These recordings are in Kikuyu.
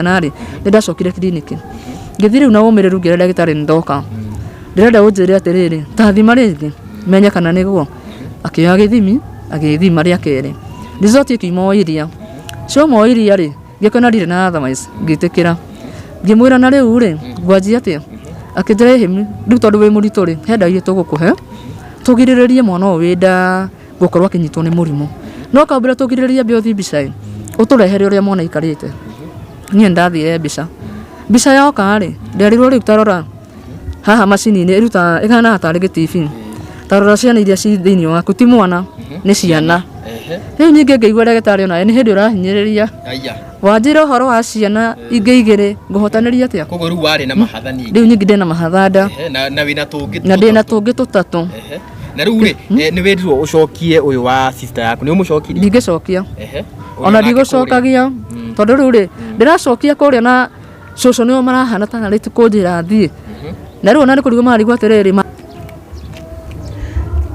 Rĩ nĩ ndacokire kiriniki, ngĩthiĩ rĩu na ũmĩrĩru, ngĩra ndagĩtarĩ, nĩ ndoka, ndĩrenda ũnjĩre atĩrĩrĩ, ta thima rĩngĩ menye kana nĩguo. Akĩoya gĩthimi, agĩthima rĩa kerĩ, result ĩkiuma o iria ciauma o iria rĩ, ngĩkona ndirĩ na otherwise. Ngĩtĩkĩra, ngĩmwĩra, na rĩu rĩ, ngwanjia atĩa? Akĩnjĩra, ĩhĩ, rĩu tondũ wĩ mũritũ rĩ, he ndawa iria tũgũkũhe tũgirĩrĩrie mwana ũyũ wĩ nda gũkorwo akĩnyitwo nĩ mũrimũ, no kambĩra tũgirĩrĩrie mbere ũthiĩ mbica ĩ ũtũrehere ũrĩa mwana aikarĩte. Niĩ nĩndathire mbica. Mbica yoka rĩ, nderirwo, rĩu tarora haha macini-inĩ ĩrutaga ĩhanaga tarĩ gĩ-TV, tarora ciana iria ci thĩinĩ waku, ti mwana, nĩ ciana. Rĩu ningĩ ngĩigua ndagĩtarĩ onawe nĩ hĩndĩ ũrahinyĩrĩria. Aya. Wanjĩra ũhoro wa ciana ingĩ igĩrĩ, ngũhotanĩria atĩa? Koguo rĩu warĩ na mahatha ningĩ. Rĩu ningĩ ndĩna mahathanda. Na wĩna tũngĩ Na ndĩna tũtatũ. Tũngĩ tũtatũ. Na rĩu rĩ, nĩ wĩrirwo ũcokie ũyũ wa sister yaku, nĩ ũmũcokirie? Ndingĩcokia. Ũrĩa Ona nake kũrĩa. ndigũcokagia, tondũ rĩu rĩ, ndĩracokia kũrĩa na cũcũ nĩo marahana tarĩ ti kũnjĩra thiĩ, na rĩu ona nĩ kũrigwo marigwo atĩrĩrĩ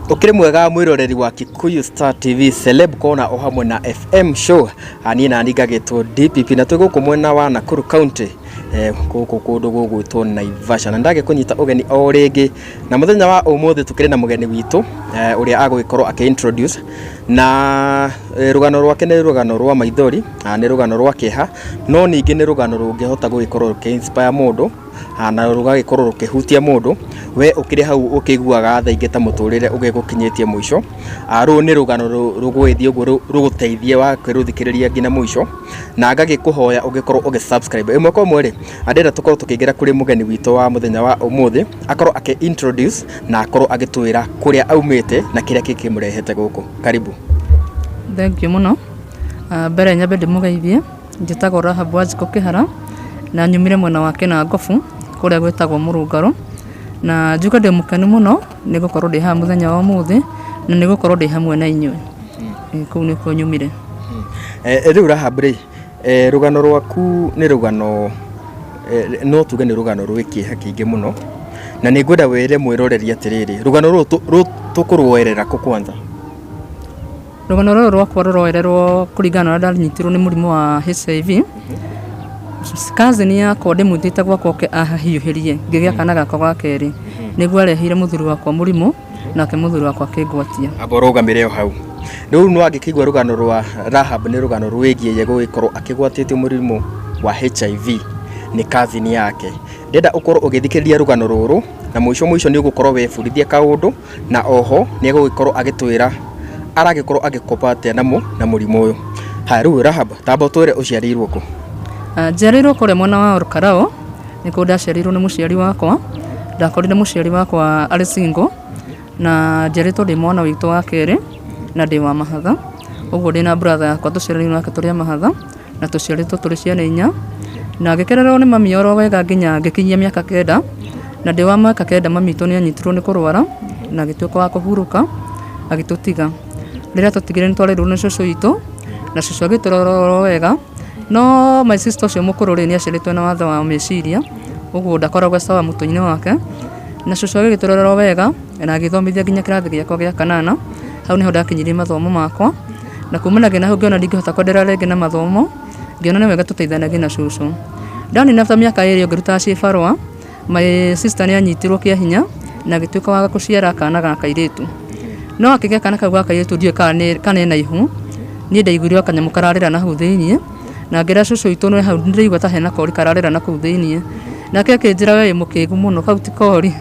Ũkĩrĩ mwega mwĩroreri wa Kikuyu Star TV, Celeb Corner o hamwe na FM Show. Niĩ nani ngagĩtwo DPP na twĩ gũkũ mwena wa Nakuru County, gũkũ kũndũ gũgwĩtwo Naivasha, na ndagĩkũnyita ũgeni o rĩngĩ, na mũthenya wa ũmũthĩ tũkĩrĩ na mũgeni witũ, ũrĩa agũgĩkorwo akĩ introduce na rũgano rwake nĩ rũgano rwa maithori, nĩ rũgano rwa kĩeha, no ningĩ nĩ rũgano rũngĩhota gũgĩkorwo rũkĩ inspire mũndũ na rũgagĩkorwo rũkĩhutia mũndũ. We ũkĩrĩ hau ũkĩiguaga thaa ingĩ ta mũtũrĩre ũgĩgũkinyĩtie mũico, rũrũ nĩ rũgano rũgũgĩthiĩ ũguo rũgũteithie wa kwĩrũthikĩrĩria nginya mũico, na ngagĩkũhoya ũgĩkorwo ũgĩ subscribe ĩmwe kwa ĩmwe rĩ, ndĩrenda tũkorwo tũkĩingĩra kũrĩ mũgeni witũ wa mũthenya wa ũmũthĩ, akorwo akĩ introduce na akorwo agĩtwĩra kũrĩa aumĩte na kĩrĩa gĩkĩmũrehete gũkũ. Karibu. Thank you mũno. Mbere nyambe ndĩmũgeithie, njĩtagwo Rahab Wanjikũ Kĩhara na nyumire mwena wa Kĩnangobu kũrĩa gwĩtagwo Mũrũngarũ, na njuge ndĩ mũkenu mũno nĩ gũkorwo ndĩ haha mũthenya wa ũmũthĩ na nĩ gũkorwo ndĩ hamwe na inyuĩ. Kũu nĩkuo nyumire. Rĩu Rahab rĩ, rũgano rwaku nĩ rũgano, no tuge nĩ rũgano rwĩ kĩeha kĩingĩ mũno, na nĩ ngwenda wĩre mwĩroreri atĩrĩrĩ, rũgano rũrũ tũkũruoerera kũ kwanza? Rũgano rũrũ rwakwa rũroererwo kũringana na ũrĩa ndanyitirwo nĩ mũrimũ wa HIV. Cousin yakwa ndĩmwĩtĩte gwakwa oke ahiũhĩrie ngĩgĩa kana gakwa ga kerĩ, nĩguo areheire mũthuri wakwa mũrimũ, nake mũthuri wakwa akĩngwatia. Amba ũrũgamĩre o hau. Rĩu nĩ wangĩkĩigua rũgano rwa Rahab nĩ rũgano rwĩgiĩ ye gũgĩkorwo akĩgwatĩtio mũrimũ wa HIV nĩ cousin yake. Ndĩrenda ũkorwo ũgĩthikĩrĩria rũgano rũrũ na mũico mũico nĩ ũgũkorwo webundithia kaũndũ, na oho nĩ egũgĩkorwo agĩtwĩra aragĩkorwo agĩkopa atĩa na mũrimũ ũyũ. Haya rĩu Rahab, tamba ũtwĩre ũciarĩirwo kũ? Njiarĩirwo kũrĩa mwena wa Olkalou, nĩkuo ndaciarĩirwo nĩ mũciari wakwa. Ndakorire mũciari wakwa arĩ single na njiarĩtwo ndĩ mwana witũ wa kerĩ na ndĩ wa mahatha. Ũguo ndĩna brother yakwa tũciaranĩirwo nake tũrĩ a mahatha na tũciarĩtwo tũrĩ ciana inya. Na ngĩkĩrerwo nĩ mami oro wega nginya ngĩkinyia mĩaka 9, na ndĩ wa mĩaka 9 mami witũ nĩ anyitirwo nĩ kũrwara na agĩtuĩka wa kũhurũka agĩtũtiga. Rĩrĩa atũtigire nĩ twarerirwo nĩ cũcũ witũ na cũcũ agĩtũrora oro wega, no my sister ũcio mũkũrũ rĩ, nĩ aciarĩtwo na wathe wa meciria, ũguo ndakoragwo e sawa mũtwe-inĩ wake, na cũcũ agĩgĩtũrera o wega na agĩthomithia nginya kĩrathi gĩakwa gĩa kanana. Hau nĩho ndakinyirie mathomo makwa, na kumanagia na hau ngĩona ndingĩhota kwenderea rĩngĩ na mathomo, ngĩona nĩ wega tũteithanagie na cũcũ. Ndanina ta mĩaka 2 ngĩrutaga cibarũa, my sister nĩ anyitirwo kĩa hinya na agĩtuĩka wa gũciara kana ga kairĩtu. No akĩgĩa kana kau ga kairĩtu ndiũĩ kana ena ihu, niĩ ndaiguire o kanyamũ kararĩra na hau thĩiniĩ, na ngĩra cũcũ witũ nĩ hau ndĩraigua ta hena kori kararĩra na kũu thĩiniĩ. Nake akĩnjĩra, we wĩ mũkĩgu mũno, kau ti kori,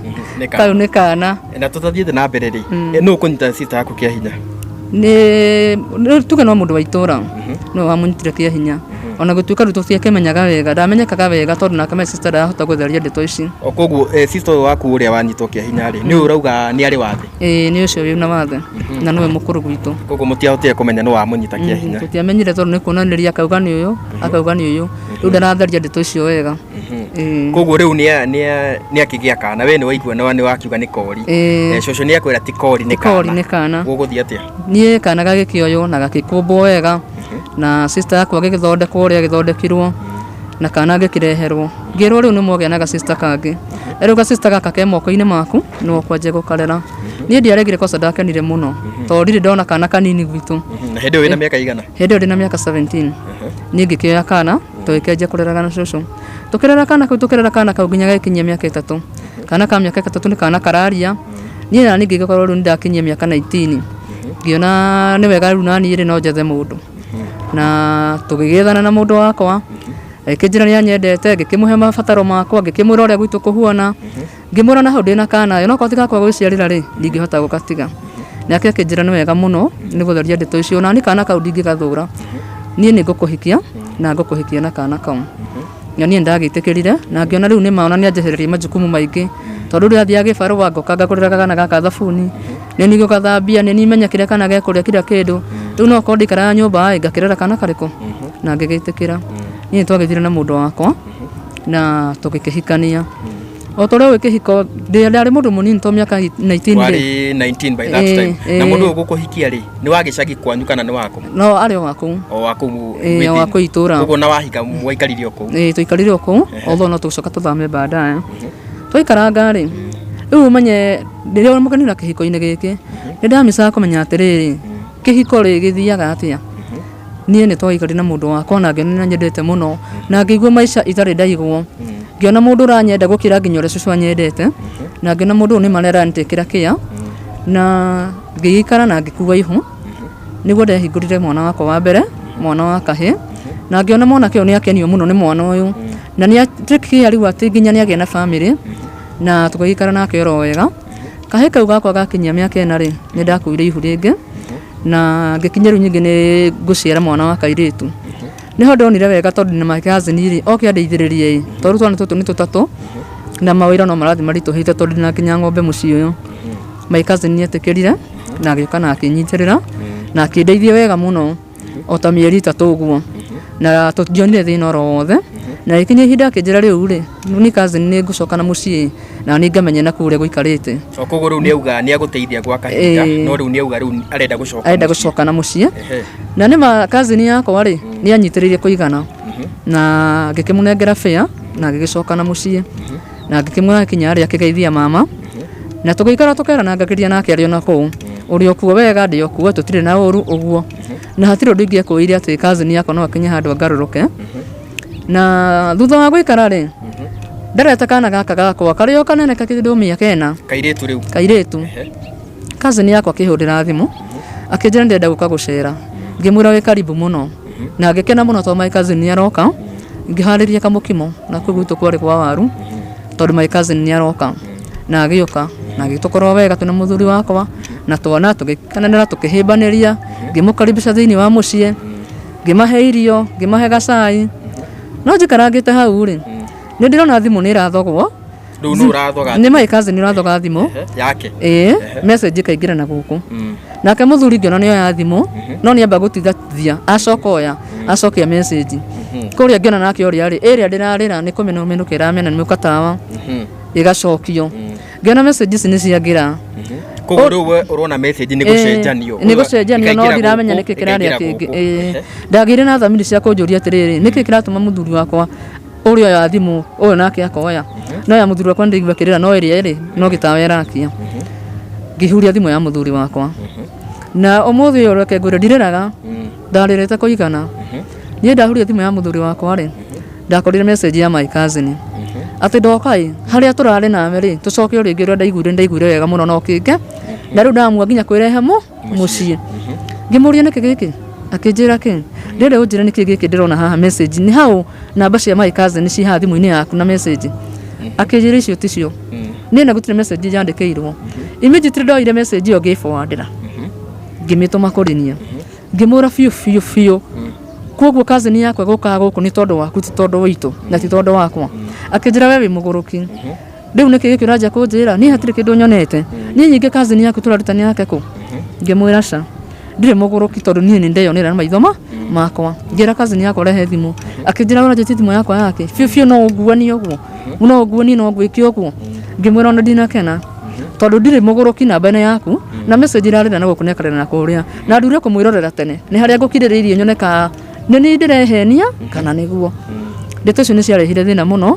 kau nĩ kana. Na tũtathiĩte na mbere rĩ, nũ ũkũnyita sister yaku kĩa hinya? Nĩ tuge no mũndũ wa itũra nĩwe wamũnyitire kĩa hinya, ona gũtuĩka rĩu tũtiakĩmenyaga wega, ndamenyekaga wega tondũ nake my sister ndarahota gũtheria ndeto ici. O koguo sister ũyũ waku ũrĩa wanyitwo kĩa hinya rĩ, nĩwe ũrauga nĩ arĩ wathe? Ĩĩ, nĩ ũcio wĩna wathe na nĩwe mũkũrũ gwitũ. Koguo mũtiahotire kũmenya nũ wamũnyita kĩa hinya? Tũtiamenyire tondũ nĩ kuonanĩria akauga nĩ ũyũ, akauga nĩ ũyũ, rĩu ndaratheria ndeto icio wega. Koguo rĩu nĩ akĩgĩa kana, we nĩ waigua nĩ wakiuga nĩ kori. Cũcũ nĩ akwĩra ti kori, nĩ kana. Kori nĩ kana. Gũgũthiĩ atĩa? Niĩ kana gagĩkĩoywo na gagĩkũmbwo wega na sister yakwa gĩgĩthondekwo ũrĩa gĩthondekirwo na kana gĩkĩreherwo. Ngĩrwo rĩu nĩ mwagĩa na ga sister kangĩ. Na rĩu ga sister gaka ke moko-inĩ maku nĩwe ũkwanjia gũkarera. Niĩ ndiaregire kosa, ndakenire mũno tondũ ndirĩ ndona kana kanini gwitũ. Na hĩndĩ ĩyo wĩna mĩaka igana? Hĩndĩ ĩyo ndĩna mĩaka 17. Niĩ ngĩkĩoya kana. Tũgĩkĩanjia kũreraga na cũcũ, tũkĩrera kana kau, tũkĩrera kana kau nginya gagĩkinyia mĩaka 3. Kana ka mĩaka 3 nĩ kana kararia. Niĩ nani ngĩgĩkorwo rĩu nĩndakinyia mĩaka 19, ngĩona nĩ wega rĩu naniĩ rĩ no njethe mũndũ, na tũgĩgĩethana na mũndũ wakwa. Agĩkĩnjĩra nĩ anyendete, ngĩkĩmũhe mabataro makwa, ngĩkĩmwĩra ũrĩa gwitũ kũhuana, ngĩmwĩra na hau ndĩna kana ĩ, onokorwo ti gakwa gwĩciarĩra rĩ, ndingĩhota gũgatiga. Nake akĩnjĩra nĩ wega mũno nĩ gũtheria ndeto icio, nani kana kau ndingĩgathũra, niĩ nĩ ngũkũhikia na ngũkũhikia na kana kau. Na niĩ nĩndagĩtĩkĩrire na ngĩona rĩu nĩma ona nĩanjehereria majukumu maingĩ, tondũ rĩu athiaga gĩbarũa ngoka ngagũrĩra kana gaka thabuni, nĩ niĩ ngũgathambia, nĩ niĩ menya kĩrĩa kana gekũrĩa kila kĩndũ. Rĩu no korwo ndaikaraga nyũmba ĩ, ngakĩrera kana karĩkũ? Na ngĩgĩtĩkĩra. Niĩ nĩtwagĩthire na mũndũ wakwa na tũgĩkĩhikania. O ta ũrĩa ũĩ kĩhiko, ndarĩ mũndũ mũnini to mĩaka 19 rĩ. Warĩ 19 by that time. Na mũndũ ũyũ gũkũhikia rĩ, nĩ wa gĩcagi kwanyu kana nĩ wakũ? No arĩ o wa kũu. O wa kũu? Ĩĩ, o wa kũu itũra. Koguo na wahika waikarire o kũu? Ĩĩ, twaikarire o kũu, although no tũgũcoka tũthame baadaye. Twaikaranga rĩ, rĩu ũmenye rĩrĩa mũgeni na kĩhiko-inĩ gĩkĩ, nĩ ndamicaga kũmenya atĩrĩrĩ, kĩhiko rĩ gĩthiaga atĩa? Niĩ nĩ twaikarire na mũndũ wakwa na ngĩona nĩ anyendete mũno, na ngĩigua maica itarĩ ndaigwo. Ngĩona mũndũ ũranyenda gũkĩra nginya ũrĩa cũcũ anyendete, na ngĩona mũndũ ũyũ nĩma nĩ aranjĩkĩra kĩa, na ngĩgĩikara na ngĩkua ihu, nĩguo ndehingũrire mwana wakwa wa mbere, mwana wa kahĩĩ, na ngĩona mwanake ũyũ nĩ akenio mũno nĩ mwana ũyũ, na nĩ a take care rĩu atĩ nginya nĩ agĩa na bamĩrĩ, na tũgĩgĩikara nake oro wega. Kahĩĩ kau gakwa gakinyia mĩaka 4 rĩ, nĩ ndakuire ihu rĩngĩ, na ngĩkinya rĩu ningĩ nĩ ngũciara mwana wa kairĩtu. Nĩho ndonire wega tondũ ndĩna my cousin rĩ, oke andeithĩrĩrie ĩ, tondũ twana tũtũ nĩ tũtatũ, na mawĩra no marathiĩ maritũhĩte tondũ ndĩna nginya ng'ombe mũciĩ ũyũ. My cousin nĩ etĩkĩrire, na agĩũka na akĩnyitĩrĩra, na akĩndeithia wega mũno, o ta mĩeri 3 ũguo, na tũtionire thĩna oro wothe. Na ĩgĩkinya ihinda akĩnjĩra rĩu rĩ, ni cousin nĩ ngũcoka na mũciĩ, na nĩ ngamenya na kũu ũrĩa gũikarĩte. O koguo rĩu nĩ auga nĩ agũteithia gwa kahinda, no rĩu nĩ auga rĩu arenda gũcoka. Arenda gũcoka na mũciĩ. Na nĩ ma cousin yakwa rĩ, nĩ anyitĩrĩire kũigana, na ngĩkĩmũnengera fare na agĩgĩcoka na mũciĩ. Na ngĩkĩmwĩra akinya rĩ akĩgeithia mama, na tũgĩikara tũkerana ngakĩria nake arĩ ona kũu. Ũrĩ o kuo wega, ndĩ o kuo, tũtirĩ na ũru ũguo. Na hatirĩ ũndũ ingĩekũĩire atĩ cousin yakwa no akinye handũ angarũrũke. Na thutha wa gũikara rĩ, ndareta kana gaka gakwa karĩ o kanene kakĩndũ mĩaka 4. Kairĩtu rĩu? Kairĩtu. Cousin yakwa akĩhũrĩra thimũ, akĩnjĩra ndĩrenda gũka gũcera. Ngĩmwĩra wĩ karibu mũno. Na ngĩkena mũno tondũ my cousin nĩ aroka. Ngĩharĩria kamũkimo, na kũu gwitũ kwarĩ kwa waru, tondũ my cousin nĩ aroka. Na agĩũka, na agĩtũkorwo wega twĩna mũthuri wakwa, na twana tũgĩkenanĩra tũkĩhĩmbanĩria, ngĩmũkaribisha thĩinĩ wa mũciĩ, ngĩmahe irio, ngĩmahe gacai. No njikarangĩte hau rĩ, nĩ ndĩrona thimũ nĩ ĩrathogwo. Rĩu nũ ũrathoga? Nĩ my cousin ũrathoga thimũ. Yake? Ĩĩ, message ĩkaingĩra na gũkũ. Nake mũthuri ngĩona nĩ oya thimũ, no nĩ amba gũtithatia, acoka oya, acokia message. Kũrĩa ngĩona nake ũrĩa rĩ, ĩrĩa ndĩrarĩra nĩ kũmenũmenũka ĩramena nĩ mũkatawa, ĩgacokio. Ngĩona message ici nĩ ciangĩra. Koguo rĩu we ũrona message nĩ gũcenjanio. Nĩ gũcenjanio, no Ĩkaingĩra ndiramenya gũkũ, nĩkĩ kĩrarĩa ĩkaingĩra kĩngĩ. gũkũ. Ndagĩire na thamiri cia kũnjũria atĩrĩrĩ, nĩkĩ kĩratũma mũthuri wakwa ũrĩa oya thimũ, ũyũ nake akoya. No ya mũthuri wakwa nĩndĩraigua ĩkĩrĩra, no ĩrĩa ĩrĩ no gĩtawa ĩrakia. Ngĩhuria thimũ ya mũthuri wakwa. Na ũmũthĩ ũyũ reke ngwĩre ndirĩraga, ndarĩrĩte kũigana. Niĩ ndahuria thimũ ya mũthuri wakwa rĩ, ndakorire message ya my cousin. Atĩ ndoka ĩ, harĩa tũrarĩ nawe rĩ, tũcoke o rĩngĩ ũrĩa ndaiguire, ndaiguire wega mũno no kĩnge. Na rĩu ndamua nginya kwĩrehe mũciĩ. Ngĩmũria nĩkĩ gĩkĩ? Akĩnjĩra kĩ? Ndĩrenda ũnjĩre nĩkĩ gĩkĩ ndĩrona haha message. Nĩ hau namba cia my cousin ci haha thimũ-inĩ yaku na message. Akĩnjĩra icio ticio. Niĩ na gũtirĩ message yandĩkĩirwo. Immediately ndoire message ĩyo ngĩforwardĩra. Ngĩmĩtũma kũrĩ niĩ. Ngĩmwĩra biũ biũ biũ. Koguo cousin yakwa gũkaga gũkũ nĩ tondũ waku ti tondũ witũ na ti tondũ wakwa. Akĩnjĩra we wĩ mũgũrũki. Rĩu nĩkĩ gĩkĩ ũranjia kũnjĩra? Niĩ hatirĩ kĩndũ nyonete. Niĩ nyingĩ cousin yaku tũraruta nĩ yake kũ? Ngĩmwĩra ca. Ndirĩ mũgũrũki tondũ niĩ nĩ ndeyonera na maitho makwa. Ngĩra cousin yakwa rehe thimũ. Akĩnjĩra ũranjĩtie thimũ yakwa yake. Biũ biũ no ũnguanie ũguo. No ũnguanie no ngwĩke ũguo. Ngĩmwĩra ona ndinakena. Tondũ ndirĩ mũgũrũki namba ĩno yaku, na message ĩrarĩra na gũkũ na ĩkarĩra na kũrĩa. Na ndure kũmwĩrorera tene. Nĩ harĩa ngũkirĩrĩirie nyone ka nĩ niĩ ndĩrehenia kana nĩguo. Ndeto icio nĩ ciarehire thĩna mũno.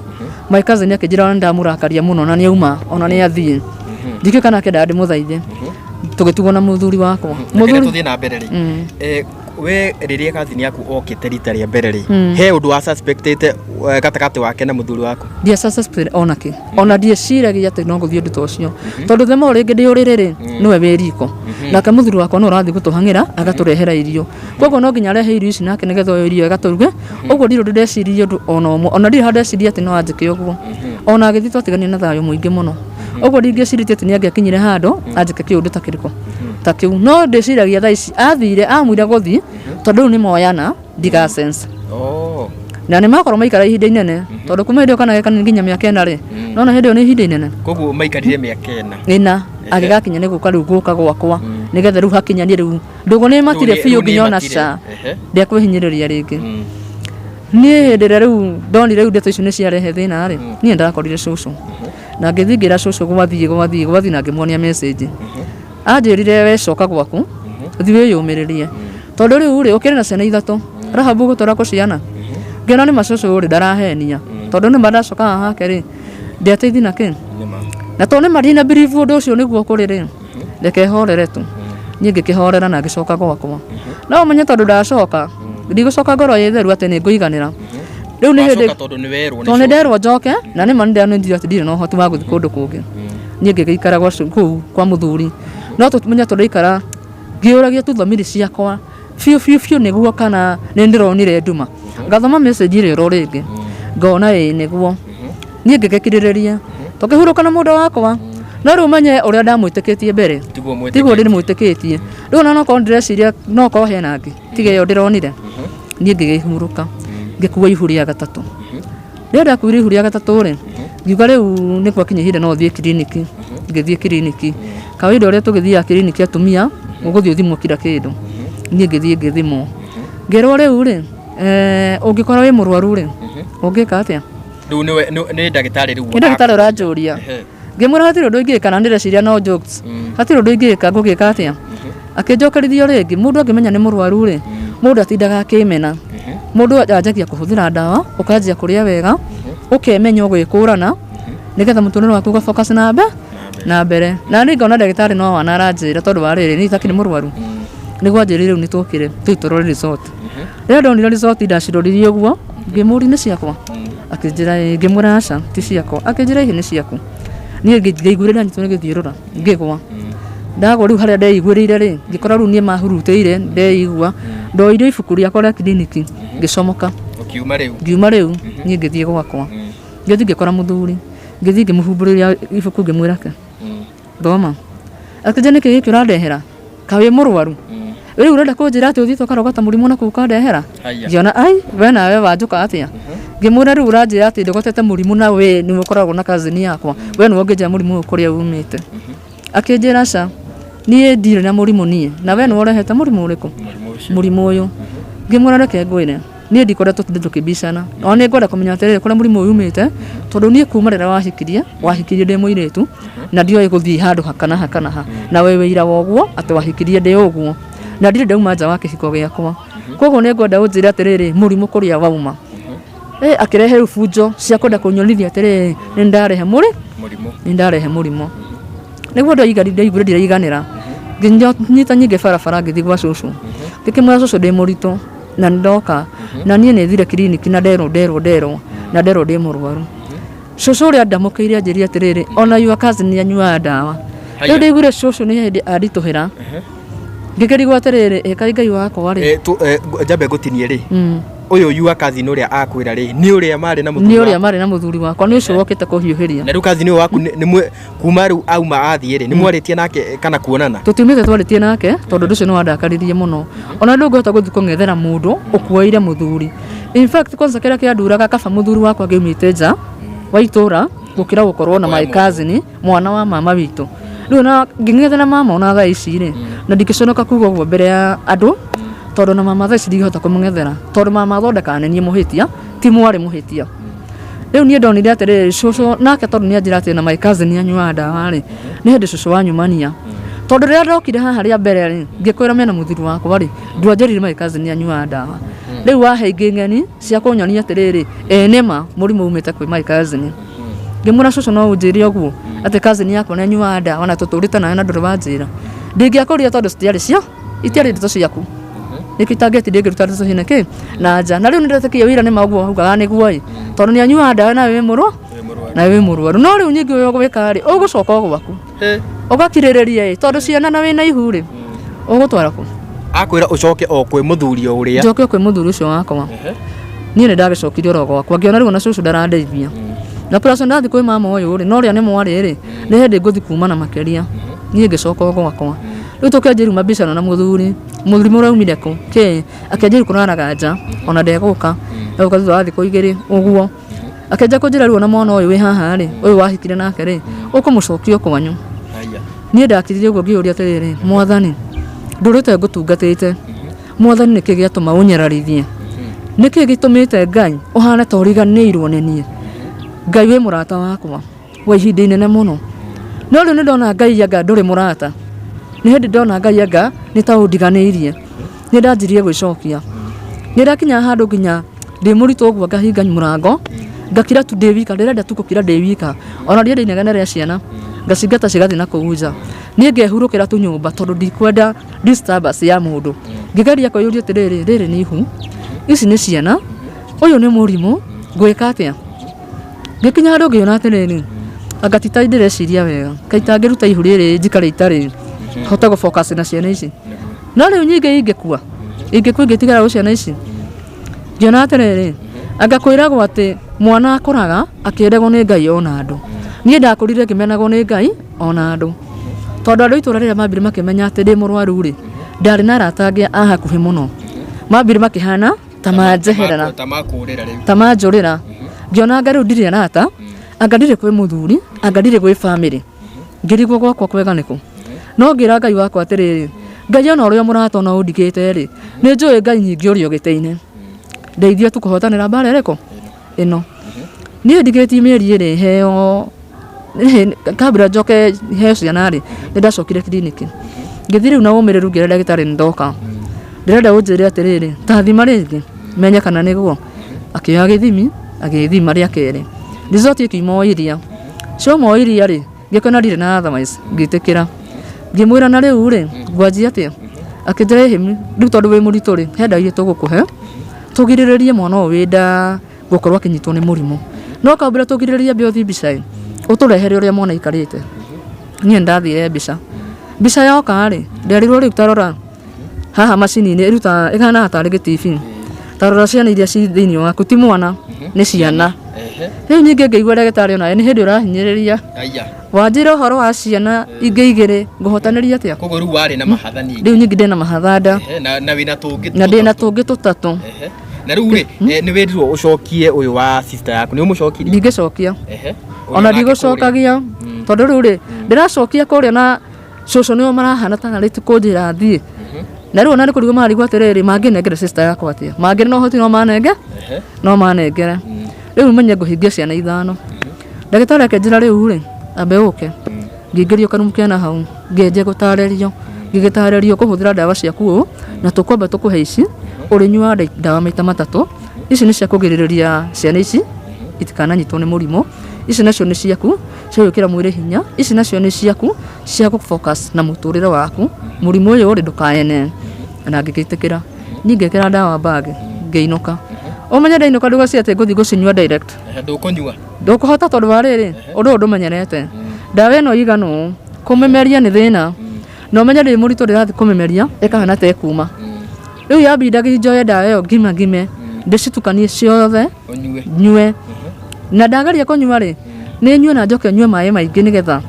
My cousin akĩnjĩra ona ndamũrakaria mũno na nĩ auma ona nĩ athiĩ. Ndikĩũĩ kana akĩendaga ndĩmũthaithe. Tũgĩtigwo na mũthuri wakwa. Mũthuri tũthiĩ na mbere rĩ. We rĩrĩa cousin yaku okĩte rita rĩa mbere rĩ, he ũndũ wa suspectĩte gatagatĩ wake na mũthuri waku? Ndia suspect ona kĩ, ona ndieciragia atĩ no gũthiĩ ũndũ ta ũcio, tondũ the more rĩngĩ ndĩ ũrĩrĩ rĩ, nĩwe wĩ riko, nake mũthuri wakwa no ũrathiĩ gũtũhang'ĩra agatũrehera irio. Koguo no nginya arehe irio ici nake nĩgetha oyo irio agatũruge. Ũguo ndirĩ ũndũ ndeciririe, ũndũ ona ũmwe, ona ndirĩ handũ ndeciria atĩ no anjĩke ũguo. Ona agĩthiĩ twatiganire na thayũ mũingĩ mũno. Ũguo ndingĩcirĩtie atĩ nĩ angĩakinyire handũ anjĩke kĩũndũ ta kĩrĩkũ ta kĩu. No ndĩciragia thaa ici athire amwire gũthiĩ, tondũ rĩu nĩ moyana ndiga sense. Na nĩ makorwo maikara ihinda inene, tondũ kuma hĩndĩ ĩyo kana geka nginya mĩaka 4 rĩ, nona hĩndĩ ĩyo nĩ ihinda inene. Koguo maikarire mĩaka 4. 4 agĩgakinya nĩ gũka rĩu gũka gwakwa nĩgetha rĩu hakinyanie rĩu ndũgũ nĩ matire biũ Rĩu nĩ nginya ona matire. ca ndekwĩhinyĩrĩria rĩngĩ. Niĩ hĩndĩ ĩrĩa rĩu ndonire rĩu ndeto icio nĩ ciarehe thĩna rĩ, niĩ ndakorire cũcũ na ngĩthiĩ ngĩra cũcũ gwathiĩ gwathiĩ gwathiĩ, na ngĩmuonia message. Anjĩrire, we coka gwaku, thiĩ wĩyũmĩrĩrie, tondũ rĩu rĩ ũkĩrĩ na ciana ithatũ, Rahabu gũtwara kũ ciana. Ngĩona nĩ ma cũcũ rĩ ndarahenia, tondũ nĩ ma ndacoka haha hake rĩ, ndiateithia na kĩ. Nĩma. Na tondũ nĩ ma ndina believe ũndũ ũcio nĩguo kũrĩ rĩ, reke horere tu. Niĩ ngĩkĩhorera na ngĩcoka gwakwa. No ũmenye tondũ ndacoka ndigũcoka ngoro ĩ theru atĩ nĩ ngũiganĩra rĩu nĩ hĩndĩ. Wacoka tondũ nĩ werwo nĩ Tondũ nĩ nderwo njoke, na nĩ ma nĩ ndĩranĩtire atĩ ndirĩ na ũhoti wa gũthiĩ kũndũ kũngĩ. Niĩ ngĩgĩikara gwa kũu kwa mũthuri, no tũmenye tondũ ndaikara ngĩũragia tu thamiri ciakwa biũ biũ biũ nĩguo kana nĩ ndĩronire nduma. Ngathoma message ĩrĩa oro rĩngĩ ngona ĩĩ nĩguo. Niĩ ngĩgĩkirĩrĩria tũkĩhurũka na mũndũ wakwa, no rĩu menye ũrĩa ndamwĩtĩkĩtie mbere Tiguo mwĩtĩkĩtie. Tiguo ndĩmwĩtĩkĩtie rĩu. Ona nokorwo ndĩreciria no korwo hena angĩ tiga ĩyo ndĩronire. Niĩ ngĩgĩhurũka, ngĩkua ihu rĩa gatatũ. Rĩrĩa ndakuire ihu rĩa gatatũ rĩ, ngiuga rĩu nĩ gwakinya ihinda no thiĩ kiriniki. Ngĩthiĩ kiriniki kawaida ũrĩa tũgĩthiaga kiriniki atumia, ũgũthiĩ ũthimwo kila kĩndũ. Niĩ ngĩthiĩ ngĩthimwo, ngĩrwo rĩu rĩ, ũngĩkorwo wĩ mũrwaru rĩ, ũngĩka atĩa? Rĩu nĩwe nĩ ndagĩtarĩ rĩu? Nĩ ndagĩtarĩ ũranjũria. Ngĩmwĩra hatirĩ ũndũ ingĩka, na ndĩreciria no jokes, hatirĩ ũndũ ingĩka, ngũgĩka atĩa? Akĩnjokerithia o rĩngĩ, mũndũ angĩmenya nĩ mũrwaru rĩ, mũndũ atindaga akĩmena, mũndũ anjagia kũhũthĩra ndawa, ũkanjia kũrĩa wega, ũkemenya ũgwĩkũrana nĩgetha mũtũrĩre waku ũga focus na mbe na mbere. Na niĩ ngona ndagĩtarĩ no wana aranjĩra, tondũ wa rĩrĩ niĩ itakĩrĩ mũrwaru nĩguo anjĩrire rĩu nĩ tũkĩre tũthiĩ tũrore result. Rĩrĩa ndonire result ndaciroririe ũguo, ngĩmũria, nĩ ciakwa? Akĩnjĩra ĩĩ. Ngĩmwĩra aca, ti ciakwa. Akĩnjĩra ihi nĩ ciaku. Niĩ ngĩiguĩra ndanyitwo nĩ gĩthiũrũra, ngĩgwa, ndagwa. Rĩu harĩa ndeiguĩrĩire rĩ, ngĩkora rĩu niĩ mahurutĩire ndeigua. Ndoire ibuku rĩakwa rĩa kiriniki ngĩcomoka. Ũkiuma rĩu? Ngiuma rĩu. Niĩ ngĩthiĩ gwakwa, ngĩthiĩ ngĩkora mũthuri, ngĩthiĩ ngĩmũhumbũrĩria ibuku, ngĩmwĩra, ke thoma. Akĩnjĩra, nĩkĩ gĩkĩ ũrandehera? Ka wĩ mũrwaru rĩu ũrenda kũnjĩra atĩ ũthiĩte ũkarogota mũrimũ na kũu ũkandehera? Haya. Ngĩona ai we nawe wanjũka atĩa. Ngĩmwĩra, rĩu ũranjĩra atĩ ndogotete mũrimũ na we nĩwe ũkoragwo na cousin yakwa, we nĩwe ũngĩnjĩra mũrimũ ũyũ kũrĩa umĩte. Akĩnjĩra, ca, niĩ ndirĩ na mũrimũ niĩ, na we nĩwe ũrehete mũrimũ ũrĩkũ? Mũrimũ ũcio. Mũrimũ ũyũ. Ngĩmwĩra, reke ngwĩre, niĩ ndikoretwo tũtinde tũkĩbicana, ona nĩ ngwenda kũmenya atĩrĩrĩ kũrĩa mũrimũ ũyũ umĩte, tondũ niĩ kuma rĩrĩa wahikirie ndĩ mũirĩtu na ndioĩ gũthiĩ handũ haka na haka na ha, na wĩ wĩira wa ũguo atĩ wahikirie ndĩ ũguo na ndirĩ ndauma nja wa kĩhiko gĩakwa. Koguo nĩ ngwenda ũnjĩre atĩrĩrĩ mũrimũ kũrĩa wauma. Akĩrehe rĩu bunjo cia kwenda kũnyonithia atĩrĩrĩ nĩ ndarehe mũrĩ Mũrimũ. Nĩ ndarehe mũrimũ. Nĩguo ndaiguire ndiraiganĩra, ngĩnyita nyingĩ barabara, ngĩthiĩ gwa cũcũ, ngĩkĩmwĩra, cũcũ, ndĩ mũritũ na nĩ ndoka, na niĩ nĩ thire kiriniki na nderwo nderwo nderwo na nderwo ndĩ mũrwaru. Cũcũ ũrĩa ndamũkĩire anjĩrire atĩrĩrĩ, ona your cousin nĩ anyuaga ndawa. Haya. Rĩu ndaiguire cũcũ nĩ hĩndĩ anditũhĩra, ngĩkĩrigwo atĩrĩrĩ, ĩ kaĩ Ngai wakwa rĩ. Njambe ngũtinie rĩ, ũyũ your cousin ũrĩa akwĩra rĩ, nĩ ũrĩa marĩ na mũthuri Nĩ ũrĩa waku? marĩ na mũthuri wakwa, nĩ ũcio wokĩte kũhiũhĩria. Na rĩu cousin ũyũ waku kuma rĩu auma athiĩ rĩ, nĩ mwarĩtie nake kana kuonana? Tũtiumĩte twarĩtie nake, tondũ ũndũ ũcio nĩ wandakaririe mũno. Ona ndũngĩhota gũthiĩ kũng'ethera mũndũ ũkuoire mũthuri. In fact, kwanza kĩrĩa kĩanduraga, kaba mũthuri wakwa angĩaumĩte nja wa itũra gũkĩra gũkorwo na my cousin, mwana wa mama witũ. Rĩu ona ngĩng'ethera mama ona thaa ici rĩ, na ndingĩconoka kuga ũguo mbere ya andũ, tondũ na mama thaa ici ndingĩhota kũmũng'ethera, tondũ mama athondekaga nĩ niĩ mũhĩtia, ti mwarĩ mũhĩtia. Rĩu niĩ ndonire atĩrĩrĩ, cũcũ nake tondũ nĩ anjĩra atĩ na my cousin nĩ anyuaga ndawa rĩ, nĩ hĩndĩ cũcũ wanyumania, tondũ rĩrĩa ndokire haha rĩa mbere rĩ, ngĩkwĩra mena mũthuri wakwa rĩ, ndwanjĩrire my cousin nĩ anyuaga ndawa. Rĩu wahe ingĩ ng'eni cia kũnyonia atĩrĩrĩ, ĩ nĩma mũrimũ umĩte kwĩ my cousin. Ngĩmwĩra, cũcũ, no ũnjĩre ũguo atĩ cousin yakwa nĩ anyuaga ndawa na tũtũrĩte nawe na ndũrĩ wanjĩra? Ndingĩakũria tondũ citiarĩ cio, itiarĩ ndeto ciaku. Nĩkĩo itangĩetire ngĩruta tũcũhĩ nĩkĩ na nja. Na rĩu nĩndetĩkia wĩira nĩ ma ũguo augaga nĩguo ĩ, tondũ nĩ anyuaga ndawa nawe wĩ mũrũ nawe wĩ mũrwaru. No rĩu ningĩ ũrĩa ũgwĩka rĩ, ũgũcoka o gwaku ũgakirĩrĩria ĩ, tondũ ciana na wĩna ihu rĩ, ũgũtwara kũ? Akwĩra ũcoke o kwĩ mũthuri o ũrĩa. Njoke o kwĩ mũthuri ũcio wakwa. Niĩ nĩ ndagĩcokire oro gwakwa, ngĩona rĩu ona cũcũ ndarandeithia. Na plus ndathiĩ kwĩ mama ũyũ rĩ, na ũrĩa nĩ mwarĩ rĩ, nĩ hĩndĩ ngũthiĩ kumana makĩria. Niĩ ngĩcoka o gwakwa. Rĩu tũkĩanjia rĩu mabicano na mũthuri, mũrimũ ũraumire kũ, kĩ, akĩanjia rĩu kũraraga nja, ona ndegũka, egũka thutha wa thikũ igĩrĩ ũguo. Akĩanjia kũnjĩra rĩu ona mwana ũyũ wĩ haha rĩ, ũyũ wahikire nake rĩ, ũkũmũcokia o kwanyu. Niĩ ndakirire ũguo ngĩyũria atĩrĩrĩ, mwathani, ndũrĩte ngũtungatĩte, mwathani nĩkĩ gĩatũma ũnyararithie? Nĩkĩ gĩtũmĩte Ngai ũhane ta ũriganĩirwo nĩ niĩ? Ngai wĩ mũrata wakwa wa ihinda inene mũno. No rĩu nĩ ndona Ngai anga ndũrĩ mũrata. Nĩ hĩndĩ ndona Ngai anga nĩ ta ũndiganĩirie. Nĩ ndanjirie gwĩcokia. Nĩ ndakinya handũ nginya ndĩ mũritũ ũguo ngahinga mũrango, ngakira tu ndĩ wika, ndĩrenda tu gũkira ndĩ wika. Ona ndienda inegene rĩa ciana, ngacingata cigathiĩ na kũu nja. Niĩ ngehurũkĩra tu nyũmba tondũ ndikwenda disturbance ya mũndũ. Ngĩgeria kwĩyũria atĩrĩrĩ, rĩrĩ nĩ ihu, ici nĩ ciana, ũyũ nĩ mũrimũ, ngwĩka atĩa? Ngĩkinya handũ ngĩona atĩrĩrĩ, anga ti ta ndĩreciria wega, kaĩ itangĩruta ihu rĩrĩ njikare itarĩ, hote gũ focus na ciana ici. No rĩu ningĩ ingĩkua, ingĩkua ingĩtigara gũ ciana ici? Ngĩona atĩrĩrĩ, anga kwĩragwo atĩ mwana akũraga akĩendagwo nĩ Ngai ona andũ. Niĩ ndakũrire ngĩmenagwo nĩ Ngai ona andũ. Tondũ andũ a itũra rĩrĩa mambire makĩmenya atĩ ndĩ mũrwaru rĩ, ndarĩ na arata angĩ a hakuhĩ mũno. Mambire makĩhana ta manjeherera. Ta makũrĩra rĩu. Ta manjũrĩra. Ngĩona anga rĩu ndirĩ arata, anga ndirĩ kwĩ mũthuri, anga ndirĩ gwĩ bamĩrĩ. Ngĩrigwo gwakwa kwega nĩkũ. No ngĩra Ngai wakwa atĩrĩrĩ, Ngai ona ũrĩa mũrata ona ũndigĩte rĩ, nĩ njũĩ Ngai nyingĩ ũrĩ o gĩtĩ-inĩ. Ndeithia tu kũhotanĩra mbara ĩrĩkũ? Ĩno. Niĩ ndigĩtie mĩeri ĩrĩ heo kabla njoke heo ciana rĩ, nĩ ndacokire kiriniki. Ngĩthiĩ rĩu na ũmĩrĩru ngĩra ndagĩtarĩ nĩ ndoka. Ndĩrenda ũnjĩre atĩrĩrĩ, ta thima rĩngĩ menye kana nĩguo. Akĩoya gĩthimi, agĩthima rĩa kerĩ. Result ĩkiuma o iria. Ciauma o iria rĩ, ngĩkona ndirĩ na otherwise, ngĩtĩkĩra. Ngĩmwĩra na rĩu rĩ, ngwanjia atĩa? Akĩnjĩra ĩhĩ, rĩu tondũ wĩ mũritũ rĩ, he ndawa iria tũgũkũhe, tũgirĩrĩrie mwana ũyũ wĩ nda gũkorwo akĩnyitwo nĩ mũrimũ. No kambĩra tũgirĩrĩrie ambe ũthiĩ mbica ĩ, ũtũrehere ũrĩa mwana aikarĩte. Niĩ nĩ ndathire mbica. Mbica yoka rĩ, nderirwo rĩu ta rora haha macini-inĩ ĩrutaga ĩhanaga tarĩ gĩtibi. Ta rora ciana iria ci thĩinĩ waku ti mwana nĩ ciana. Rĩu ningĩ ngĩigua ndagĩtarĩ onawe nĩ hĩndĩ ũrahinyĩrĩria. Wanjĩra ũhoro wa ciana ingĩ igĩrĩ ngũhotanĩria atĩa? Koguo rĩu warĩ na mahatha ningĩ. Rĩu ningĩ ndĩna mahatha nda. Na wĩna tũngĩ Na ndĩna tũngĩ tũtatũ. Na rĩu rĩ, nĩ wĩrirwo ũcokie ũyũ wa sister yaku, nĩ ũmũcokirie? Ndingĩcokia. Ona ndigũcokagia tondũ rĩu rĩ, ndĩracokia kũrĩa na cũcũ nĩo marahana tarĩ ti kũnjĩra thiĩ. Na rĩu ona nĩ kũrigwo mararigwo atĩrĩrĩ, mangĩnengera sister yakwa atĩa? Mangĩrĩ na ũhoti no manenge? No manengere. Rĩu menye ngũhingia ciana ithano. Ndagĩtarĩ akĩnjĩra rĩu rĩ, ambe ũke. Ngĩingĩrio karumu kena hau, ngĩanjia gũtarĩrio. Ngĩgĩtarĩrio ũkũhũthĩra ndawa ciaku ũũ, na tũkwamba tũkũhe ici, ũrĩnyuaga ndawa maita matatũ. Ici nĩ cia kũgirĩrĩria ciana ici itikananyitwo nĩ mũrimũ. Ici nacio nĩ ciaku cia gwĩkĩra mwĩrĩ hinya. Ici nacio nĩ ciaku cia gũ focus na mũtũrĩre waku. Mũrimũ ũyũ rĩ, ndũkaene. Na ngĩgĩtĩkĩra. Niĩ ngĩkĩra ndawa bag, ngĩinũka. Ũmenye ndainũka ndũgecirie atĩ ngũthiĩ gũcinyua direct. Ndũkũnyua. Ndũkũhota tondũ wa rĩrĩ, ũndũ ũyũ ndũmenyerete. Ndawa ĩno ĩigana ũũ, kũmĩmeria nĩ thĩna. Na ũmenye ndĩ mũritũ ndĩrathiĩ kũmĩmeria, ĩkahana ta ĩkuma. Rĩu yambindagia njoe ndawa ĩyo ngima ngime, ndĩcitukanie ciothe, nyue. Na ndageria kũnyua rĩ, nĩ nyue na njoke nyue maĩ maingĩ nĩgetha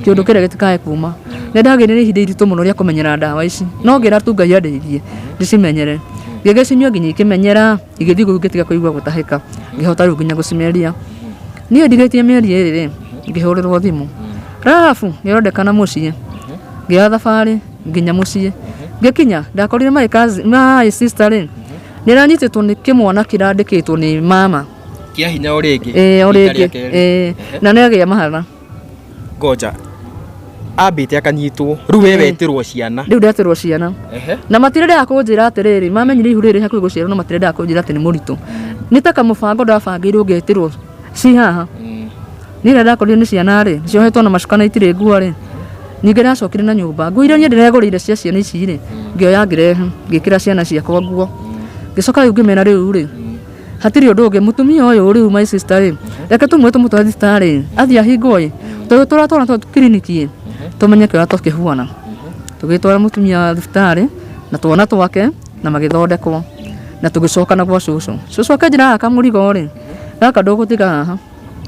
kĩũndũ kĩrĩa gĩtikae kuma. Nĩ ndagĩire na ihinda iritũ mũno rĩa kũmenyera ndawa ici. No ngĩra tu Ngai andeithie, ndĩcimenyere. Ngĩgĩcinyua nginya ikĩmenyera. Igĩthiĩ kũu ngĩtiga kũigua gũtahĩka, ngĩhota rĩu nginya gũcimeria. Niĩ ndigĩtie mĩeri ĩrĩ rĩ, ngĩhũrĩrwo thimũ, Rahabu nĩ ũrendekana mũciĩ. Ngĩoya thabarĩ nginya mũciĩ. Ngĩkinya ndakorire my cousin, my sister rĩ, nĩ aranyitĩtwo nĩ kĩmwana kĩrandĩkĩtwo nĩ mama. Kĩa hinya o rĩngĩ. Ĩĩ o Rita rĩngĩ. rĩa kerĩ. Ĩĩ na nĩ agĩa mahatha. Ngoja ambĩte akanyitwo rĩu we wetĩrwo ciana. Rĩu ndetĩrwo ciana. Na matirendaga kũnjĩra atĩrĩrĩ, mamenyire ihu rĩrĩ hakuhĩ gũciarwo no matirendaga kũnjĩra atĩ nĩ mũritũ. Nĩ ta kamũbango ndabangĩirwo ngetĩrwo ci haha. Niĩ rĩrĩa ndakorire nĩ ciana rĩ, ciohetwo na macuka na itirĩ nguo rĩ, Ningĩ ndacokire na nyũmba nguo iria niĩ ndĩregũrĩire cia ciana ici rĩ, ngĩoya ngĩrehe, ngĩkĩra ciana ciakwa nguo. Ngĩcoka rĩu ngĩmera rĩu rĩ, hatirĩ ũndũ ũngĩ, mũtumia ũyũ rĩu my sister rĩ, reke tũmwe tũmũtware thibitarĩ athiĩ ahingwo ĩ, tondũ tũratwara kiriniki ĩ, tũmenye kĩrĩa tũkĩhuana. Tũgĩtwara mũtumia thibitarĩ na twana twake na magĩthondekwo na tũgĩcoka na gwa cũcũ. Cũcũ akĩnjĩra gaka kamũrigo rĩ, gaka ndũgũtiga haha.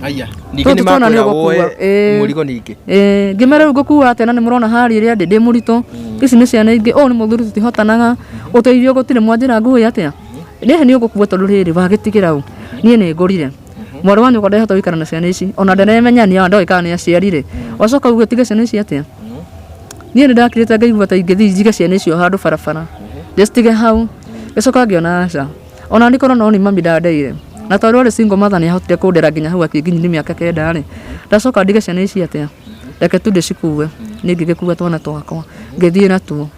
Aya, ningĩ nĩ Tũtũ twana nĩ makwĩra ũgũkua. woe Ĩĩ. mũrigo ningĩ. Ĩĩ, ngĩmera rĩu ngũkua atĩa na nĩ mũrona harĩa ĩrĩa ndĩ ndĩ mũritũ, ici nĩ ciana ingĩ, ũyũ nĩ mũthuri tũtihotanaga, ũteithio gũtirĩ mwanjĩra ngue atĩa? Niĩ nĩ ũgũkua tondũ rĩrĩ wagĩtigĩra ũ? Niĩ nĩ ngũrire. Mwarĩ wa nyũkwa ndahota gũikara na ciana ici, ona ndaremenya nĩ ndoĩ kana nĩ aciarire. Wacoka uge ũtige ciana ici atĩa? Niĩ nĩ ndakirĩte ngaigua ta ingĩthiĩ njige ciana icio handũ barabara, ndĩcitige hau, ngĩcoka ngĩona aca. Ona niĩ korwo no nĩ mami ndandeire, na tondũ arĩ single mother nĩ ahotire kũndera nginya hau akĩnginyia mĩaka kenda rĩ, ndacoka ndige ciana ici atĩa? Reke tu ndĩcikue. Niĩ ngĩgĩkua twana twakwa, ngĩthiĩ natuo.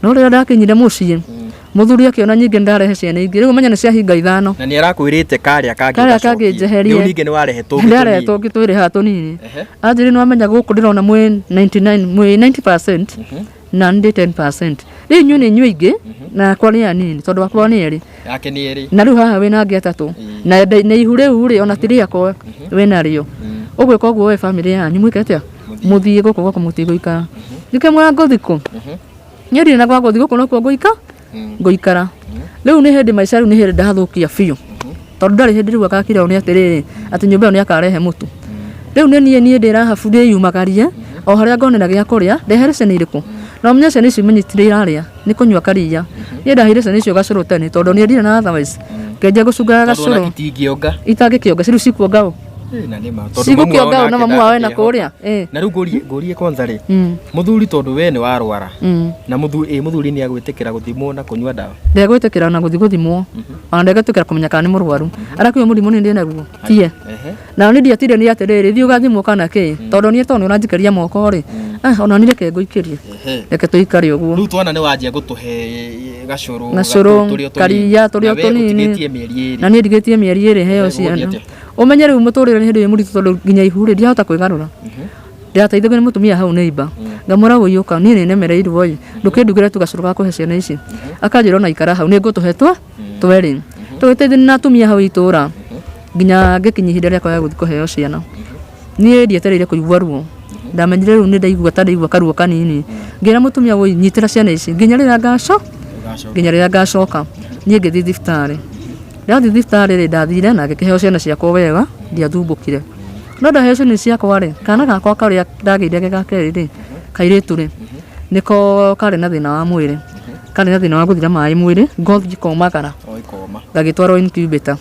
No rĩrĩa ndakinyire mũciĩ, mũthuri akĩona nyingĩ nĩ ndarehe ciana ingĩ, rĩu ũmenye nĩ ciahinga ithano. Na nĩ arakwĩrĩte karĩa kangĩ Karĩa ũgacokie. kangĩ njeherie. Rĩu ningĩ nĩ warehe tũngĩ Ndarehe tũnini. tũngĩ twĩrĩ haha tũnini. Ehe. Anjĩrire nĩ wamenya gũkũ ndĩrona mwĩ 99, mwĩ 90% na nĩ ndĩ 10%. Rĩu inyuĩ nĩ inyuĩ aingĩ na akwa nĩ anini tondũ akwa nĩ erĩ. Yake nĩ erĩ. Na rĩu haha wĩna angĩ atatũ na na ihu rĩu rĩ ona ti rĩakwa wĩnarĩo. Ũgwĩka ũguo we bamĩrĩ yanyu mwĩke atĩa? Mũthiĩ gũkũ gwakwa mũtigũikara. Ngĩkĩmwĩra ngũthiĩ kũ? Niĩ ndirĩ na gwa gũthiĩ gũkũ nokuo ngũika ngũikara. Rĩu nĩ hĩndĩ maica rĩu nĩ hĩndĩ ndathũkia biũ. Tondũ ndarĩ hĩndĩ rĩu agakira nĩ atĩrĩrĩ atĩ nyũmba ĩyo nĩ akarehe mũtu. Rĩu nĩ niĩ niĩ ndĩ Rahabu ndĩyumagarie o harĩa ngonera gĩa kũrĩa ndehere ciana irĩkũ. Na ũmenye ciana ici menye itirĩ irarĩa nĩ kũnyua karia. Niĩ ndaheire ciana icio gacũrũ tene tondũ niĩ ndirĩ na otherwise. Ngĩanjia gũcungaga Tondũ ona gacũrũ itingĩonga. itangĩkĩonga rĩu cikuonga ũ? Ĩ, na nĩ ma. Tondũ mamu Cigũkĩonga wao ũ na nake mamu wao ena ndangĩkĩhota. kũrĩa? Ĩ. Na rĩu ngũrie ngũrie kwanza rĩ, Mm. mũthuri tondũ we nĩ warwara na mũthuri ĩ mũthuri nĩ agwĩtĩkĩra gũthimwo na kũnyua ndawa. Ndegwĩtĩkĩra ona gũthiĩ gũthimwo ona ndegwĩtĩkĩra kũmenya kana nĩ mũrwaru. Arakiuga mũrimũ nĩ ndĩ naguo tiye. Ehe. Na niĩ ndiatire nĩ atĩrĩrĩ thiĩ ũgathimwo kana kĩ tondũ niĩ tondũ nĩ ũranjikĩria moko rĩ, ah, ona niĩ reke ngũikĩrie, Ehe. reke tũikare ũguo. Rĩu twana nĩ wanjia gũtũhe gacũrũ, Gacũrũ, tũrĩ o tũnini. karia, tũrĩ o Na we tũnini. ũtigĩtie mĩeri ĩrĩ. Na niĩ ndigĩtie mĩeri ĩrĩ heo Ehe, gũgũthiĩ ciana. atĩa? Ũmenye rĩu mũtũrĩre nĩ hĩndĩ wĩ mũritũ tondũ nginya ihu rĩ ndiahota kwĩgarũra. Ndĩrateithagio nĩ mũtumia hau neighbor. Ngamwĩra wũi ũka niĩ nĩ nemereirwo ĩ, ndũkĩndugĩre tu gacũrũ ga kũhe ciana ici. Akanjĩra ona ikara hau nĩ ngũtũhe twa twerĩ. Tũgĩteithania na atumia hau itũra nginya ngĩkinyia ihinda rĩakwa rĩa gũthiĩ kũheo ciana. Niĩ ndietereire kũigua ruo. Ndamenyire rĩu nĩ ndaigua ta ndaigua karuo kanini. Ngĩra mũtumia wũi nyitĩra ciana ici nginya rĩrĩa ngacoka nginya rĩrĩa ngacoka. Niĩ ngĩthiĩ thibitarĩ. Ndathiĩ thibitarĩ rĩ ndathire na ngĩkĩheo ciana ciakwa wega ndiathumbũkire. No ndaheo ciana ici ciakwa rĩ, kana gakwa karĩa ndagĩire ge ga kerĩ rĩ, kairĩtu rĩ, nĩko karĩ na thĩna wa mwĩrĩ. Karĩ na thĩna wa gũthira maĩ mwĩrĩ, ngothi ĩkomagara. O ĩkoma. Gagĩtwarwo incubator.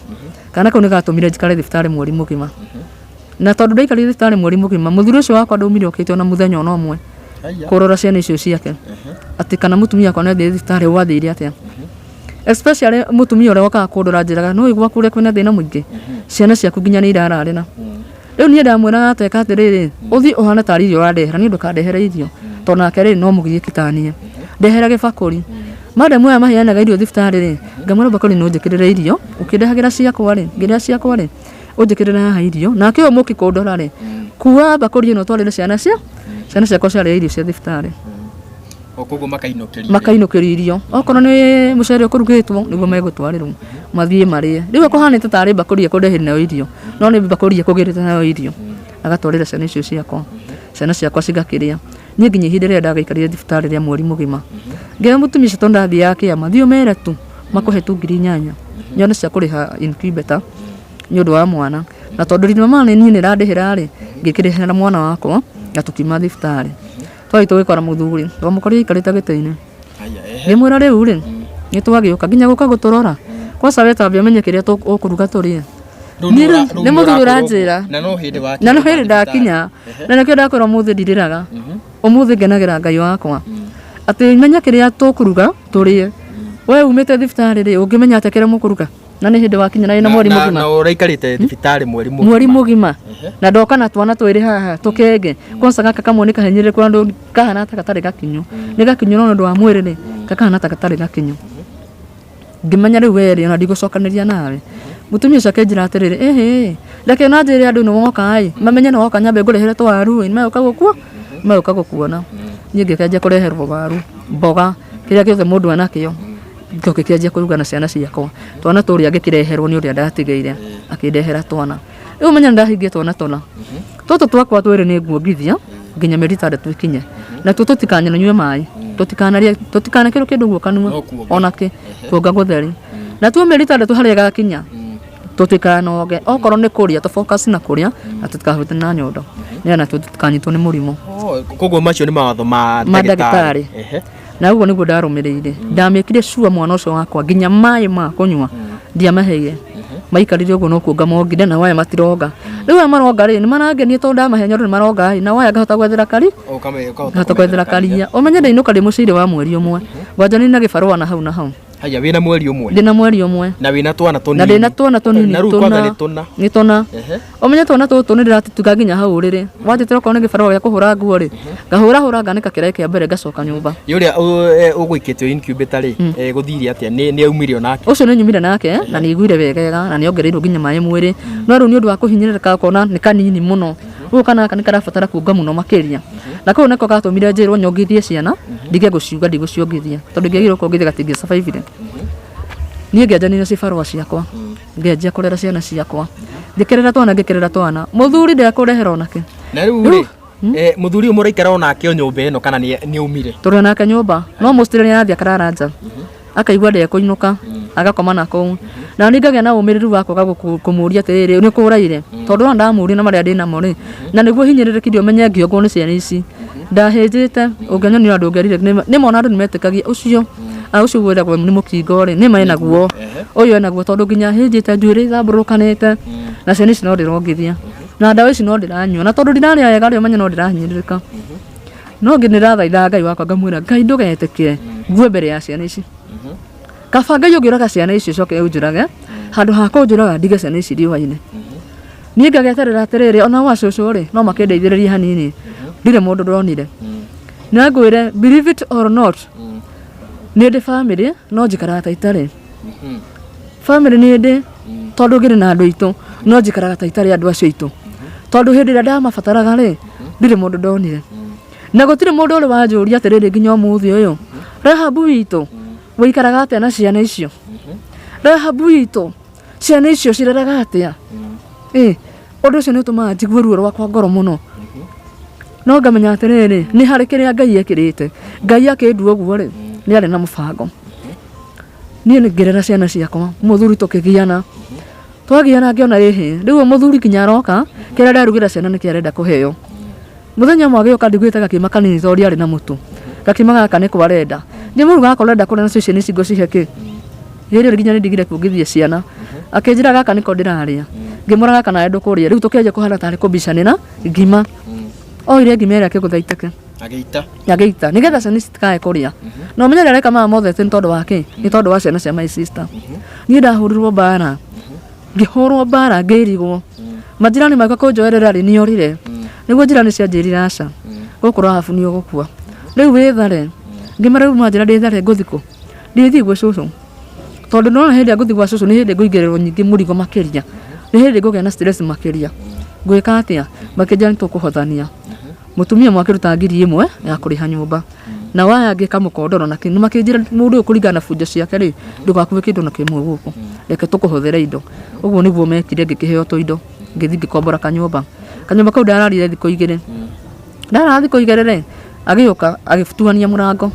Kana kau nĩ gatũmire njikare thibitarĩ mweri mũgima. Na tondũ ndaikarire thibitarĩ mweri mũgima, mũthuri ũcio wakwa ndaumire okĩte ona mũthenya ona ũmwe Haiya. kũrora ciana icio ciake. Atĩ kana mũtumia wakwa nĩ athire thibitarĩ gwathire atĩa. Especially mũtumia ũrĩa wokaga kũndora anjĩraga nĩ ũĩ gwaku ũrĩa kwĩna thĩna mũingĩ, ciana ciaku nginya nĩ irararĩra. Rĩu niĩ ndamwĩraga ateka atĩrĩrĩ, ũthiĩ ũhane tarĩ irio ũrandehera, niĩ ndũkandehere irio, tondũ nake rĩ no mũgiĩki taniĩ. Ndehera gĩbakũri. Madam aya maheanaga irio thibitarĩ rĩ, ngamwĩra bakũri nĩ ũnjĩkĩrĩre irio, ũkĩndehagĩra ciakwa rĩ, ngĩrĩa ciakwa rĩ, ũnjĩkĩrĩre haha irio, nake ũyũ mũki kũndora rĩ, kua bakũri ĩno ũtwarĩre ciana cia ciana ciakwa ciarĩa irio cia thibitarĩ. O koguo makainũkĩrio. Makainũkĩrio irio. Okorwo nĩ mũcere ũkũrugĩtwo nĩguo megũtwarĩrwo mathiĩ marĩe. Rĩu ekũhanĩte tarĩ bakũri ekũndehire nayo irio, no nĩ bakũri ekũgĩrĩte nayo irio agatwarĩra ciana icio ciakwa. Ciana ciakwa cigakĩrĩa. Niĩ nginya ihinda rĩrĩa ndagĩikarire thibitarĩ rĩa mweri mũgima, ngĩra mũtumia ũcio tondũ ndathiaga kĩama, thiĩ ũmere tu makũhe tu 8000 nyone cia kũrĩha incubator nĩ ũndũ wa mwana. Na tondũ riri mama niĩ nĩ ĩrandĩhĩra rĩ, ngĩkĩrĩhĩra mwana wakwa na tũkiuma thibitarĩ. Twathiĩ tũgĩkora mũthuri, twamũkorire aikarĩte gĩtĩ-inĩ. Ngĩmwĩra rĩu rĩ, nĩ twagĩũka nginya gũka gũtũrora. Kwanza we tambe ũmenye kĩrĩa ũkũruga tũrĩe. Niĩ rĩu nĩ mũthuri ũranjĩra. Na no hĩndĩ wakinya. Na no hĩndĩ ndakinya. Na nĩkĩo ndakwĩra ũmũthĩ ndirĩraga. Ũmũthĩ ngenagĩra Ngai wakwa. Atĩ menye kĩrĩa tũkũruga tũrĩe. We umĩte thibitarĩ rĩ, ũngĩmenya atĩa kĩrĩa mũkũruga? Na nĩ hĩndĩ wakinya na wĩna mweri mũgima. Na ũraikarĩte thibitarĩ mweri mũgima. Mweri mũgima. Na ndoka na twana twĩrĩ haha tũkenge. Kwanza gaka kamwe nĩ kahinyĩrĩrĩku andũ kahana ta gatarĩ gakinyu. Nĩ gakinyu no nĩ ũndũ wa mwĩrĩ rĩ, gakahana ta gatarĩ gakinyu. Ngĩmenya rĩu we rĩ ona ndigũcokanĩria nawe. Mũtumia ũcio akĩnjĩra atĩrĩrĩ, ĩhĩ, reke ona njĩre andũ nĩ woka ĩ, mamenye nĩ woka nyambe ngũrehere twaru ĩ, nĩ megũka gũkuona. Niĩ ngĩkĩanjia kũreherwo waru, mboga, kĩrĩa gĩothe mũndũ enakĩo, tũgĩkĩanjia kũruga na ciana ciakwa. Twana tũrĩa ngĩkĩreherwo nĩ ũrĩa ndatigĩire, akĩndehera twana. Rĩu ũmenye nĩ ndahingia twana tũna. Tũtũ twakwa twĩrĩ nĩ nguongithia nginya mĩeri 6 ĩkinye. Natuo tũtikananyue maĩ, tũtikanarĩe, tũtikanekĩrwo kĩndũ guo kanua No kuonga. ona kĩ, kuonga gũtheri. Natuo mĩeri 6 harĩa ĩgakinya, tũtikanonge, okorwo nĩ kũrĩa tũ focus na kũrĩa na tũtikahutanie na nyondo, nĩgetha natuo tũtikanyitwo nĩ mũrimũ. Oh, koguo macio nĩ mawatho ma Ma ndagĩtarĩ. Ehe. Na ũguo nĩguo ndarũmĩrĩire. Ndamĩkire sure mwana ũcio wakwa nginya maĩ ma kũnyua ndiamaheire. Maikarire ũguo no kuonga mongire na waya matironga. Rĩu aya maronga rĩ, nĩ marangenia tondũ ndamahe nyondo nĩ maronga ĩ, na waya ngahota gwethera kari, Oh, ũkahota ngahota gwethera karia. Ũmenye ndainũka ndĩ mũciire wa mweri ũmwe. Ngwanjania na gĩbarũa na hau na hau. Haya, wĩna mweri ũmwe. Ndĩna mweri ũmwe. Na wĩna twana tũnini. Na ndĩna twana tũnini Na rĩu kwanza nĩ tũna. Nĩ tũna. Ehe. Ũmenye twana tũtũ nĩ ndĩratũtuga nginya hau ũrĩrĩ. Wanjĩtĩra okorwo nĩ gĩbarũa gĩa kũhũra nguo rĩ, ngahũra hũra nganĩka kĩraĩ kĩa mbere ngacoka nyũmba. Ĩ ũrĩa ũgũikĩtio incubator rĩ, gũthire atĩa? Nĩ nĩ aumire onake? Ũcio nĩ nyumire nake na nĩ aiguire wegega na nĩ ongereirwo nginya maĩ mwĩrĩ. No rĩu nĩ ũndũ wa kũhinyĩrĩrĩka ũkona nĩ kanini mũno. Rĩu kana gaka nĩ karabatara kuonga mũno makĩria. Na kau nĩko gatũmire njĩrwo nyongithie ciana, ndige gũciuga ndigũciongithia. Tondũ ingĩagire kuongithia gatingĩ survive ire. Niĩ ngĩanjania na cibarũa ciakwa, ngĩanjia kũrera ciana ciakwa. Ngĩkĩrera twana ngĩkĩrera twana. Mũthuri ndekũrehera onake. Na rĩu rĩ, mũthuri ũyũ mũraikara onake o nyũmba ĩno kana nĩ aumire? Tũrĩ onake nyũmba, no mostly nĩ arathiĩ akarara nja. Akaigua ndekũinũka, agakoma na kũu. Na niĩ ngagĩa na ũmĩrĩru wa kwaga kũmũria atĩrĩrĩ, nĩ kũ ũraire? Tondũ ona ndamũria na marĩa ndĩnamo rĩ, na nĩguo hinyĩrĩrĩkire ũmenye ngĩongwo nĩ ciana ici. Ndahĩnjĩte, ũngĩanyonire ona ndũngĩerire, nĩma ona andũ nĩmetĩkagia ũcio, ũcio wĩragwo nĩ mũkingo rĩ, nĩma enaguo, ũyũ enaguo tondũ nginya hĩnjĩte njuĩrĩ itambũrũkanĩte, na ciana ici no ndĩrongithia. Na ndawa ici no ndĩranyua, na tondũ ndirarĩa wega rĩ, ũmenye no ndĩrahinyĩrĩrĩka. No ngĩ nĩndathaithaga Ngai wakwa ngamwĩra Ngai ndũgetĩkĩre ngue mbere ya ciana ici. Kaba Ngai ũngĩũraga ciana ici ũcoke ũnjũrage, handũ ha kũnjũraga ndige ciana ici riũa-inĩ. Niĩ ngageterera atĩrĩrĩ ona gwa cũcũ rĩ, no makĩndeithĩrĩrie hanini, ndirĩ mũndũ ndonire. Na ngwĩre believe it or not, nĩ ndĩ bamĩrĩ no njikaraga ta itarĩ. Bamĩrĩ nĩ ndĩ tondũ ngĩrĩ na andũ aitũ no njikaraga ta itarĩ andũ acio aitũ. Tondũ hĩndĩ ĩrĩa ndamabataraga rĩ, ndirĩ mũndũ ndonire. Na gũtirĩ mũndũ ũrĩ wanjũria atĩrĩrĩ nginya ũmũthĩ ũyũ, Rahabu witũ ũikaraga atĩa na ciana icio? Rahabu witũ ciana icio cireraga atĩa? Ĩ, ũndũ ũcio nĩ ũtũmaga njigue ruo rwakwa ngoro mũno. No ngamenya atĩrĩrĩ, nĩ harĩ kĩrĩa Ngai ekĩrĩte. Ngai akĩndua ũguo rĩ, nĩ arĩ na mũbango. Niĩ ngĩrera ciana ciakwa, mũthuri tũkĩgiana. Twagiana ngĩona ĩhĩ, rĩu mũthuri nginya aroka, kĩrĩa ndarugĩra ciana nĩkĩo arenda kũheo. Mũthenya ũmwe agĩũka nduĩte gakima kanini tondũ ndiarĩ na mũtu. Gakima gaka nĩko arenda. Ngĩmũruga gaka ũrenda kũrĩa nacio ciana ici ngũcihe kĩ? Hĩndĩ ĩyo nginya nĩndigire kuongithia ciana. Akĩnjĩra gaka nĩko ndĩrarĩa. Ngĩmwĩra gaka nawe ndũkũrĩa. Rĩu tũkĩanjia kũhana tarĩ kũbicanĩra ngima. Oire ngima ĩrĩa akĩgũtha iteke. Agĩita. Agĩita nĩgetha ciana ici citikae kũrĩa. Na ũmenye ũrĩa areka maya mothe atĩ nĩ tondũ wa kĩ? Nĩ tondũ wa ciana cia my sister. Niĩ ndahũrirwo mbara. Ngĩhũrwo mbara ngĩrigwo. Majirani magĩũka kũnjoerera rĩ nĩ orire. Nĩguo njirani cianjĩrire aca. Gũkũ Rahabu nĩ ũgũkua. Rĩu wĩthare. Ngĩmera rĩu mwanjĩra ndĩthare ngũthiĩ kũ? Ndithiĩ gwĩ cũcũ. Tondũ ndĩrona hĩndĩ ĩrĩa ngũthiĩ gwa cũcũ nĩ hĩndĩ ngũingĩrĩrwo nyingĩ mũrigo makĩria. Nĩ hĩndĩ ngũgĩa na stress makĩria. Ngwĩka atĩa? Makĩnjĩra nĩ tũkũhothania. Mũtumia ũmwe akĩruta 1000 ya kũrĩha nyũmba. Nao aya angĩ kamũkondoro na kĩ. Makĩnjĩra mũndũ ũyũ kũringana na bunjo ciake rĩ, ndũgakue kĩndũ ona kĩmwe gũkũ. Reke tũkũhothere indo. Ũguo nĩguo mekire ngĩkĩheo tũindo. Ngĩthiĩ ngĩkombora kanyũmba. Kanyũmba kau ndararire thikũ igĩrĩ. Ndarara thikũ igĩrĩ rĩ, agĩũka agĩtuania mũrango.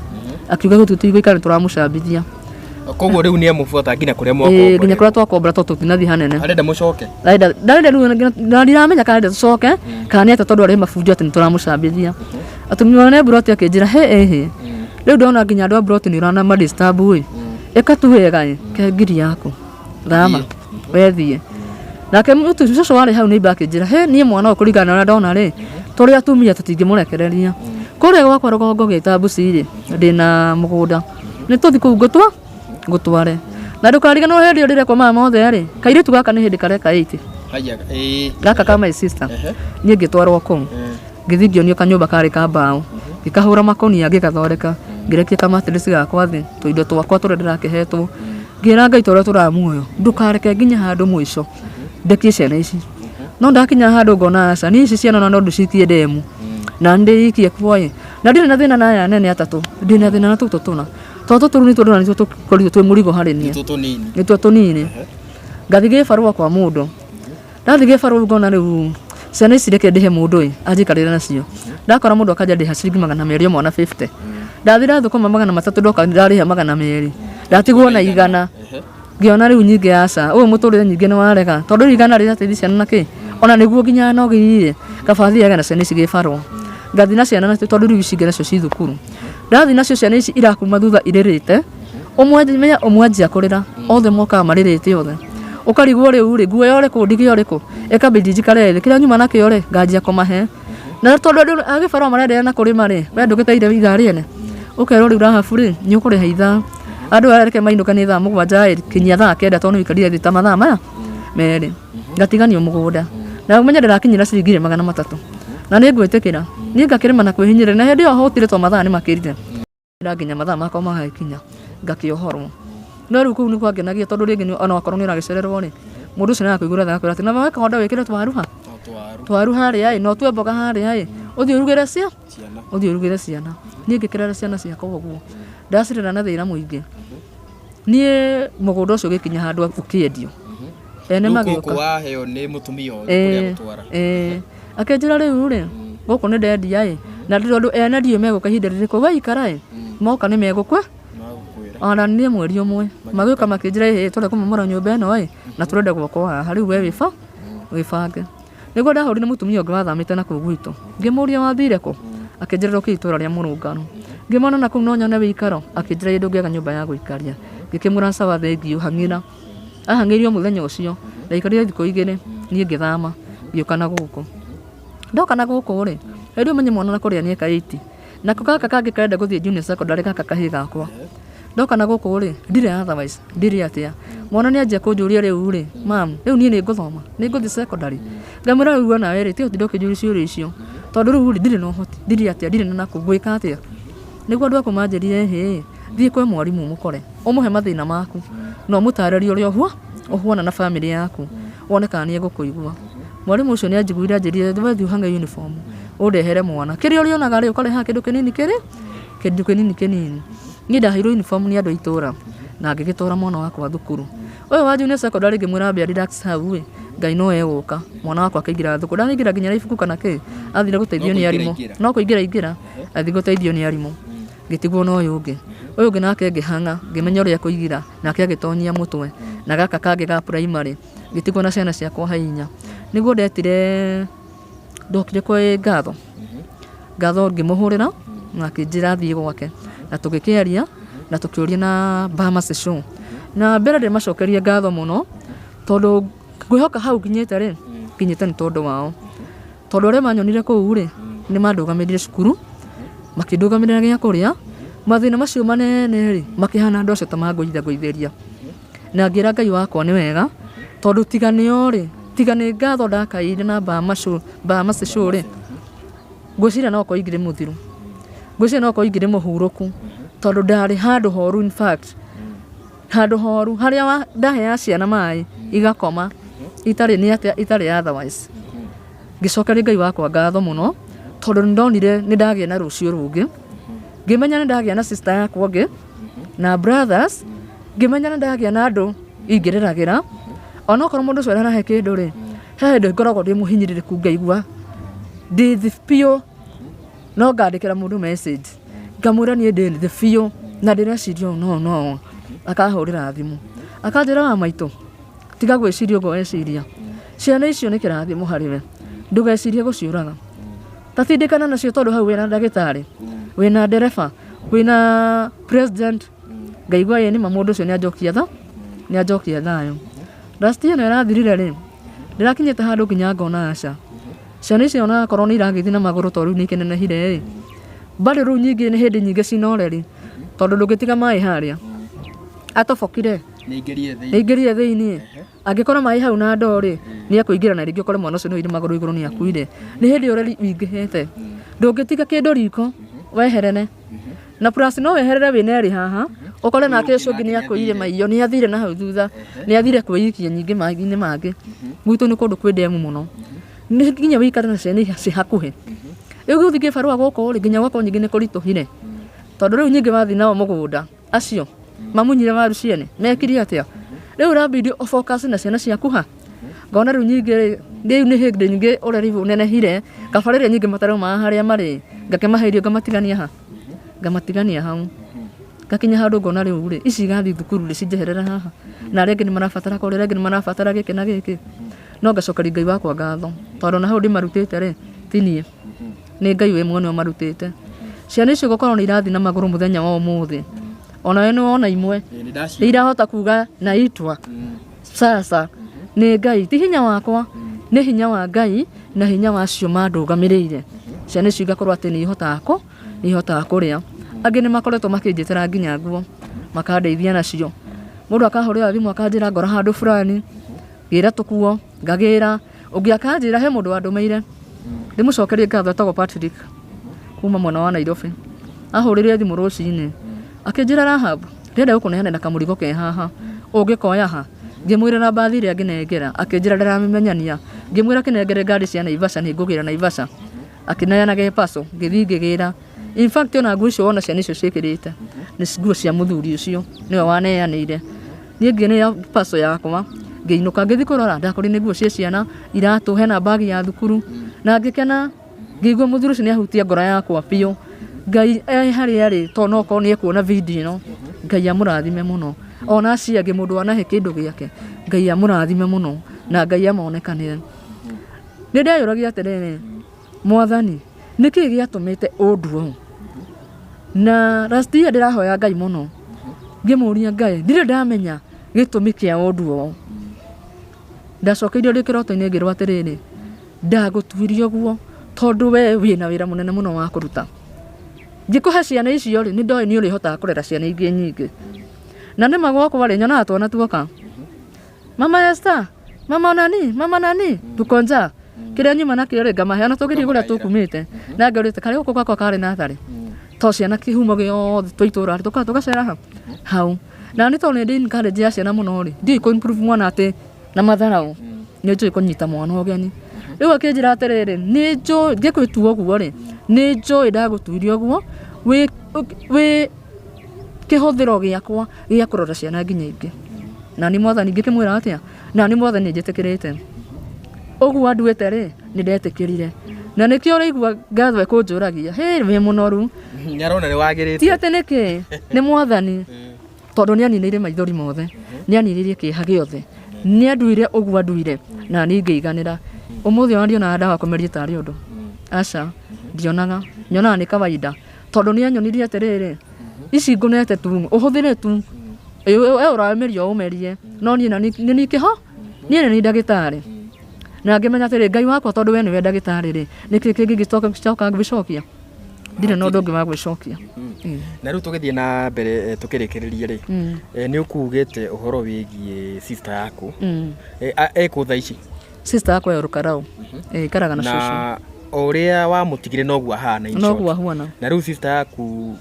Akiuga gũtirĩ tũigũikara nĩ tũramũcambithia. Koguo rĩu nĩ amũbuata nginya kũrĩa Ĩĩ, mwakomborete. nginya kũrĩa twakombora tondũ tũtinathiĩ hanene. Arenda mũcoke. Arenda ndarenda rĩu na ndiramenya kana arenda tũcoke kana nĩ atĩa tondũ arĩ mabunjo atĩ nĩ tũramũcambithia. Atumia one mburoti akĩnjĩra he ĩhĩ. Rĩu ndona nginya andũ a mburoti nĩ ũrana ma disturb ĩ. Ĩka tu wega ĩ, ke ngiri yaku. Thama wethiĩ. Nake mũtu cũcũ warĩ hau neighbor akĩnjĩra he niĩ mwana ũyũ kũringana na ũrĩa ndona rĩ, tũrĩ atumia tũtingĩmũrekereria. Kũrĩa gwakwa rũgongo gĩtambuci rĩ, ndĩna mũgũnda. Nĩ tũthiĩ kũu ngũtwa ngũtware. Na ndũkariganĩrwo hĩndĩ ĩyo ndĩrekwo maya mothe rĩ, kairĩtu gaka nĩ hĩndĩ kareka 8. Haya, ĩĩ. Gaka ka my sister. Niĩ ngĩtwarwo kũu. Ngĩthiĩ ngĩonio kanyũmba karĩ ka mbaũ. Ngĩkahũra makũnia ngĩgathondeka. Ngĩrekia kamatirĩci gakwa thĩ, tũindo twakwa tũrĩa ndĩrakĩhetwo. Ngĩra Ngai ta ũrĩa tũraga muoyo, ndũkareke nginye handũ mũico ndekie ciana ici. No ndakinya handũ ngona aca, niĩ ici ciana ona no ndĩcikie ndemu. Na ndĩikie kuo ĩ. Na ndirĩ na thĩna na aya nene atatũ, ndĩ na thĩna na tũtũ tũna, tondũ tũtũ rĩu nĩtuo ndĩrona nĩtuo tũkorirwo twĩ mũrigo harĩ niĩ. Tũtũ tũnini. Nĩtuo tũnini. Ngathiĩ gĩbarũa kwa mũndũ, ndathiĩ gĩbarũa rĩu ngona rĩu ciana ici reke ndĩhe mũndũ ĩ anjikarĩre nacio. Ndakora mũndũ akanja ndĩha ciringi 200 o mwana 50. Ndathi ndathũkũma 300 ndoka ndarĩha 200, ndatigwo na 100. Ngĩona rĩu nyingĩ aca, ũyũ mũtũrĩre nyingĩ nĩ warega, tondũ rĩu 100 rĩrateithia ciana na kĩ? Ona nĩguo nginya nogi ĩ, kaba thiage na ciana ici gĩbarũa. Ngathiĩ na ciana nacio tondũ rĩu ici ingĩ nacio ci thukuru. Ndathiĩ nacio ciana ici irakuma thutha irĩrĩte, ũmwe menya ũmwe anjia kũrĩra, othe mokaga marĩrĩte othe. Ũkarigwo rĩu rĩ, nguoya ũrĩkũ ndige ũrĩkũ? Ĩkambindi njikare thĩ, kĩrĩa nyuma nakĩo rĩ, nganjia kũmahe. Na tondũ andũ a gĩbarũa marenderea na kũrĩma rĩ, we ndũgĩteire ithaa rĩene? Ũkerwo rĩu Rahabu rĩ, nĩ ũkũrĩha ithaa. Andũ aya reke mainũke nĩ thaa 7 ĩ, kinyia thaa 9 tondũ nĩ ũikarire thĩ ta mathaa maya merĩ. Ngatiganio mũgũnda. Na ũmenye ndĩrakinyĩra ciringi ĩrĩ 300. Na nĩ ngwĩtĩkĩra. Niĩ ngakĩrĩma na kwĩhinyĩrĩria. Na hĩndĩ ĩyo hũtire tondũ mathaa nĩ makĩrire. Nginya mathaa makwa magagĩkinya ngakĩohorwo. No rĩu kũu nĩ kwangenagia tondũ rĩngĩ ona okorwo nĩ ũragĩcererwo rĩ, mũndũ ũcio nĩ arakũiguĩra tha agakwĩra atĩ na weka wĩkĩre twaru ha? Twaru harĩa ĩ, na ũtue mboga harĩa ĩ, ũthiĩ ũrugĩre cia ũthiĩ ũrugĩre ciana. Niĩ ngĩkĩrera ciana ciakwa ũguo. Ndacirera na thĩna mũingĩ. Niĩ mũgũnda ũcio ũgĩkinya handũ ũkĩendio. Ene Rĩu magĩũka. gũkũ waheo nĩ mũtumia ũyũ kũrĩa gũtwara. Ĩĩ. Akĩnjĩra rĩu rĩ, gũkũ nĩ ndendia ĩ, na tondũ ene ndiũĩ megũka ihinda rĩrĩkũ, we ikara ĩ, moka nĩ megũkwe Magũkwĩra. ona niĩ mweri ũmwe magĩũka makĩnjĩra ĩhĩ tũrenda kũmomora nyũmba ĩno ĩ, na tũrenda gwakwo haha, rĩu we wĩba wĩbange. Nĩguo ndahũrire mũtumia ũngĩ wathamĩte na kũu gwitũ, ngĩmũria wathire kũ, akĩnjĩra ndokire itũra rĩa Mũrũngarũ. Ngĩmwona na kũu no nyone wĩikaro, akĩnjĩra ĩ ndũngĩaga nyũmba ya gũikaria. Ngĩkĩmwĩra sawa thengiũ hang'ĩra. Ahang'ĩirio mũthenya ũcio, ndaikarire thikũ igĩrĩ, niĩ ngĩthama, ngĩũka na gũkũ. Ndoka na gũkũ rĩ, hĩndĩ ĩyo ũmenye mwana na kũrĩa nĩ eka eight. Nako gaka kangĩ karenda gũthiĩ junior secondary gaka kahĩĩ gakwa. Ndoka na gũkũ rĩ, ndirĩ otherwise, ndirĩ atĩa. Mwana nĩ anjia kũnjũria rĩu rĩ, mum, rĩu niĩ nĩ ngũthoma? Nĩ ngũthiĩ secondary? Ngamwĩra rĩu onawe rĩ, tiga gũtinda ũkĩnjũria ciũria icio. Tondũ rĩu rĩ, ndirĩ na ũhoti, ndirĩ atĩa, ndirĩ na nakũ, ngwĩka atĩa? Nĩguo andũ akwa manjĩrire ĩhĩ, thiĩ kwĩ mwarimũ ũmũkore, ũmũhe mathĩna maku, na ũmũtarĩrie ũrĩa ũhuana na bamĩrĩ yaku, wone kana nĩ egũkũigua. Mwarimũ ũcio nĩ anjiguire anjĩrire we thiĩ ũhang'e uniform, ũndehere mwana. Kĩrĩa ũrĩonaga rĩ, ũkarehaga kĩndũ kĩnini kĩrĩ, kĩndũ kĩnini kĩnini. Niĩ ndaheirwo uniform nĩ andũ a itũra, na ngĩgĩtwara mwana wakwa thukuru. Ũyũ wa junior secondary ngĩmwĩra ambe a relax hau ĩ, Ngai no egũka. Mwana wakwa akĩingĩra thukuru. Ndanaingĩra nginya na ibuku kana kĩ, athire gũteithio nĩ arimũ. No kũingĩra aingĩra, athiĩ gũteithio nĩ arimũ. Ngĩtigwo na ũyũ ũngĩ. Ũyũ ũngĩ nake ngĩhang'a, ngĩmenya ũrĩa ekũigira, nake agĩtonyia mũtwe. Na gaka kangĩ ga primary, ngĩtigwo na ciana ciakwa he inya. Nĩguo ndetire, ndokire kwĩ Ngatho. Ngatho ngĩmũhũrĩra, na akĩnjĩra thiĩ gwake. Na tũgĩkĩaria, na tũkĩũria na Bahamas Show. Na mbere ndĩmacokerie ngatho mũno, tondũ ngwĩhoka hau nginyĩte rĩ, nginyĩte nĩ tondũ wao. Tondũ arĩa manyonire kũu rĩ, nĩ mandũgamĩrire cukuru, makĩndũgamĩrĩra gĩa kũrĩa, mathĩna macio manene rĩ, makĩhana andũ acio ta mangũithangũithĩria. Na ngĩra Ngai wakwa nĩ wega, tondũ tiga nĩo rĩ, tiga nĩ ngatho ndakaĩire na Bahamas Show rĩ, ngwĩciria no gũkorwo ingĩrĩ mũthiru. Ngwĩciria no gũkorwo ingĩrĩ mũhurũku, tondũ ndarĩ handũ horu in fact. Handũ horu, harĩa ndaheaga ciana maĩ igakoma, itarĩ nĩ atĩa, itarĩ otherwise. Ngĩcokeria Ngai wakwa ngatho mũno, tondũ nĩ ndonire nĩ ndagĩa na rũciũ rũngĩ. Ngĩmenya nĩ ndagĩa na sister yakwa ũngĩ, na brothers, ngĩmenya nĩ ndagĩa na andũ ingĩrĩragĩra. Onokorwo mũndũ ũcio ndanahe kĩndũ rĩ, he hĩndĩ ngoragwo ndĩ mũhinyĩrĩrĩku ngaigua ndĩ thĩ biũ, no ngandĩkĩra mũndũ message, ngamwĩra niĩ ndĩ thĩ biũ na ndĩreciria ũũ na ũũ na ũũ, akahũrĩra thimũ, akanjĩra wa maitũ, tiga gwĩciria ũguo weciria, ciana icio nĩ kĩrathimo harĩ we, ndũgecirie gũciũraga, ta tindĩkana nacio tondũ hau wĩna ndagĩtarĩ, wĩna ndereba, wĩna president, ngaigua ĩĩ nĩma mũndũ ũcio nĩ anjokia tha, nĩ anjokia thayũ. Last year ĩno ĩrathirire rĩ, ndĩrakinyĩte handũ nginya ngona aca, ciana icio onakorwo nĩ iragĩthiĩ na magũrũ tondũ rĩu nĩ ikĩnenehire ĩ, bado rĩu nyingĩ nĩ hĩndĩ nyingĩ cina ũreri, tondũ ndũngĩtiga maĩ harĩa, atobokire, nĩ aingĩrire thĩiniĩ, angĩkora maĩ hau na ndoo rĩ, nĩ ekũingĩra na rĩngĩ ũkore mwana ũcio nĩ oire magũrũ igũrũ nĩ akuire. Nĩ hĩndĩ ũreri wingĩhĩte, ndũngĩtiga kĩndũ riko weherere, na plus no weherere wĩna erĩ haha, ũkore nake ũcio ũngĩ nĩ akũire maiyo, nĩ athire na hau thutha, nĩ athire kwĩikia nyingĩ maĩ-inĩ mangĩ. Gwitũ nĩ kũndũ kwĩ ndemu mũno, nĩ nginya wĩikare na ciana ci hakuhĩ. Rĩu gũthiĩ kĩbarũa gũkũ rĩ, nginya gwakwa nyingĩ nĩ kũritũhire, tondũ rĩu nyingĩ wathiĩ nao mũgũnda, acio mamunyire waru ciene mekire atĩa? Rĩu ũrabidi ũ focus na ciana ciaku ha. Ngona rĩu nyingĩ rĩ, rĩu nĩ hĩndĩ nyingĩ ũreri ũnenehire, kaba rĩrĩa nyingĩ mataraumaga harĩa marĩ, ngakĩmahe irio ngamatigania ha, ngamatigania hau. Ngakinya handũ ngona rĩu rĩ, ici igathiĩ thukuru rĩ, cinjeherere haha, na arĩa angĩ nĩ marabatara kũrĩa, arĩa angĩ nĩ marabatara gĩkĩ na gĩkĩ. No ngacokeria Ngai wakwa ngatho, tondũ ona hau ndĩmarutĩte rĩ, ti niĩ, nĩ Ngai we mwene ũmarutĩte. Ciana icio gũkorwo nĩ irathiĩ na magũrũ mũthenya wa ũmũthĩ, onawe nĩ wona imwe, nĩ irahota kuga naitwa sasa nĩ Ngai, ti hinya wakwa, nĩ hinya wa Ngai na hinya wa acio mandũgamĩrĩire. Ciana icio igakorwo atĩ nĩ ihotaga kũ, nĩ ihotaga kũrĩa. Angĩ nĩ makoretwo makĩnjĩtĩra nginya nguo, makandeithia nacio. Mũndũ akahũrĩra thimũ akanjĩra ngora handũ fulani, gĩra tũkuo, ngagĩra. Ũngĩ akanjĩra he mũndũ wandũmĩire, ndĩmũcokerie ngatho etagwo Patrick kuma mwena wa Nairobi. Ahũrĩire thimũ rũcinĩ, akĩnjĩra Rahab, ndĩrenda gũkũneanĩra kamũrigo ke haha, ũngĩkoya ha? Ngĩmwĩrĩra mbathi ĩrĩa angĩnengera, akĩnjĩra ndaramĩmenyania. Ngĩmwĩra akĩnengere ngari cia Naivasha nĩ ngũgĩra Naivasha. Akĩneana ge parcel, ngĩthiĩ ngĩgĩra. In fact ona nguo icio wona ciana icio ciĩkĩrĩte, nĩ nguo cia mũthuri ũcio, nĩwe waneanĩire. Niĩ ngĩneo parcel yakwa, ngĩinũka, ngĩthiĩ kũrora, ndakorire nĩ nguo cia ciana, iratũ, hena bag ya thukuru, na ngĩkena, ngĩigua mũthuri ũcio nĩ ahutia ngoro yakwa biũ. Ngai e harĩa arĩ, tondũ no okorwo nĩ ekuona video ĩno, Ngai amũrathime mũno. Ona acio angĩ mũndũ wanahe kĩndũ gĩake, Ngai amũrathime mũno, na Ngai amonekanĩre. Nĩ ndeyũragia atĩrĩrĩ, Mwathani, nĩkĩ gĩatũmĩte ũndue ũũ? Na last year ndĩrahoya Ngai mũno, ngĩmũria Ngai, ndirĩ ndamenya gĩtũmi kĩa ũndue ũũ. Ndacokeirio ndĩ kĩroto-inĩ ngĩrwo atĩrĩrĩ, ndagũtuire ũguo tondũ we wĩna wĩra mũnene mũno wa kũruta. Ngĩkũhe ciana icio rĩ, nĩ ndoĩ nĩ ũrĩhotaga kũrera ciana ingĩ nyingĩ. Na nĩma gwakwa rĩ, nyonaga twana tuoka, mama Esther, mama nani, mama nani, tuko njaa. Kĩrĩa nyuma nakĩo rĩ, ngamahe ona tũngĩthiĩ kũrĩa tũkumĩte, na ngorĩte karĩ gũkũ gwakwa karĩ natharĩ, to ciana kĩhumo gĩothe twĩ itũra rĩ, tũkaga tũgacera hau hau. Na nĩ tondũ nĩ ndĩ encourage ya ciana mũno rĩ, ndiũĩ kũ improve mwana atĩ na matharaũ, nĩ njũĩ kũnyita mwana ũgeni. Rĩu akĩnjĩra atĩrĩrĩ, nĩ njũĩ ngĩgũtua ũguo rĩ, nĩ njũĩ ndagũtuire ũguo wĩ wĩ kĩhũthĩro gĩakwa gĩa kũrora ciana nginya ingĩ. Na niĩ Mwathani ngĩkĩmwĩra atĩa? Na niĩ Mwathani nĩ njĩtĩkĩrĩte. Ũguo anduĩte rĩ, nĩ ndetĩkĩrire. Na nĩkĩo ũraigua ngatho ĩkũnjũragia, hĩ wĩ mũnoru. Nĩ arona nĩ wagĩrĩte. Ti atĩ nĩkĩ, nĩ Mwathani. Tondũ nĩ aninĩire maithori mothe, nĩ aninĩire kĩeha gĩothe. Nĩ anduire ũguo anduire, na niĩ ngĩiganĩra. Ũmũthĩ ona ndionaga ndawa kũmeria tarĩ ũndũ. Aca, ndionaga. Nyonaga nĩ kawaida. Tondũ nĩ anyonirie atĩrĩrĩ, ici ngũnete tu, ũhũthĩre tu. We ũrameria ũmerie, no niĩ na nĩ niĩ kĩho, niĩ nĩ niĩ ndagĩtarĩ. Na ngĩmenya atĩrĩ, Ngai wakwa tondũ we nĩwe ndagĩtarĩ rĩ, nĩkĩ kĩngĩ ingĩcoka gwĩcokia? Ndirĩ na ũndũ ũngĩ wa gwĩcokia. Na rĩu tũgĩthiĩ na mbere tũkĩrĩkĩrĩria rĩ, nĩ ũkugĩte ũhoro wĩgiĩ sister yaku. Ekũ thaa ici? Sister yakwa ya Rũkarau. Ĩikaraga na cũcũ. Na o ũrĩa wamũtigire noguo ahana in short. Noguo ahuana. Na rĩu sister yaku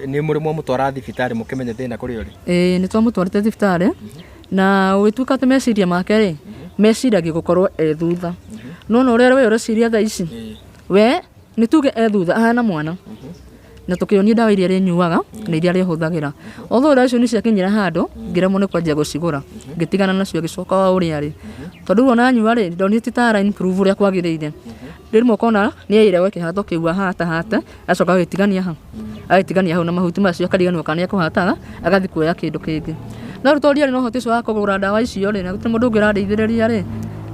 nĩ mũrĩ mwamũtwara thibitarĩ mũkĩmenye thĩna kũrĩa ũrĩ? Ĩĩ nĩ twamũtwarĩte thibitarĩ na ũgĩtuĩka atĩ meciria make rĩ, meciragia gũkorwo e thutha. Nĩwona ũrĩa we ũreciria thaa ici, we nĩ tuge e thutha ahana mwana. Na tũkĩonio ndawa iria arĩnyuaga na iria arĩhũthagĩra. Although ndawa icio nĩ ciakinyire handũ ngĩremwo nĩ kwanjia gũcigũra, ngĩtigana nacio agĩcoka o ũrĩa arĩ. Tondũ rĩu ona anyua rĩ, ndonire ti ta ara improve ũrĩa kwagĩrĩire. Rĩmwe ũkona nĩ aĩrĩgwo kĩhato kĩu ahatahate, agacoka agagĩtigania hau, agagĩtigania hau na mahuti macio akariganĩrwo kana nĩ ekũhataga, agathiĩ kuoya kĩndũ kĩngĩ. No rĩu tondũ ndiarĩ na ũhoti ũcio wa kũgũra ndawa icio rĩ, na gũtirĩ mũndũ ũngĩ ũrandeithĩrĩria rĩ,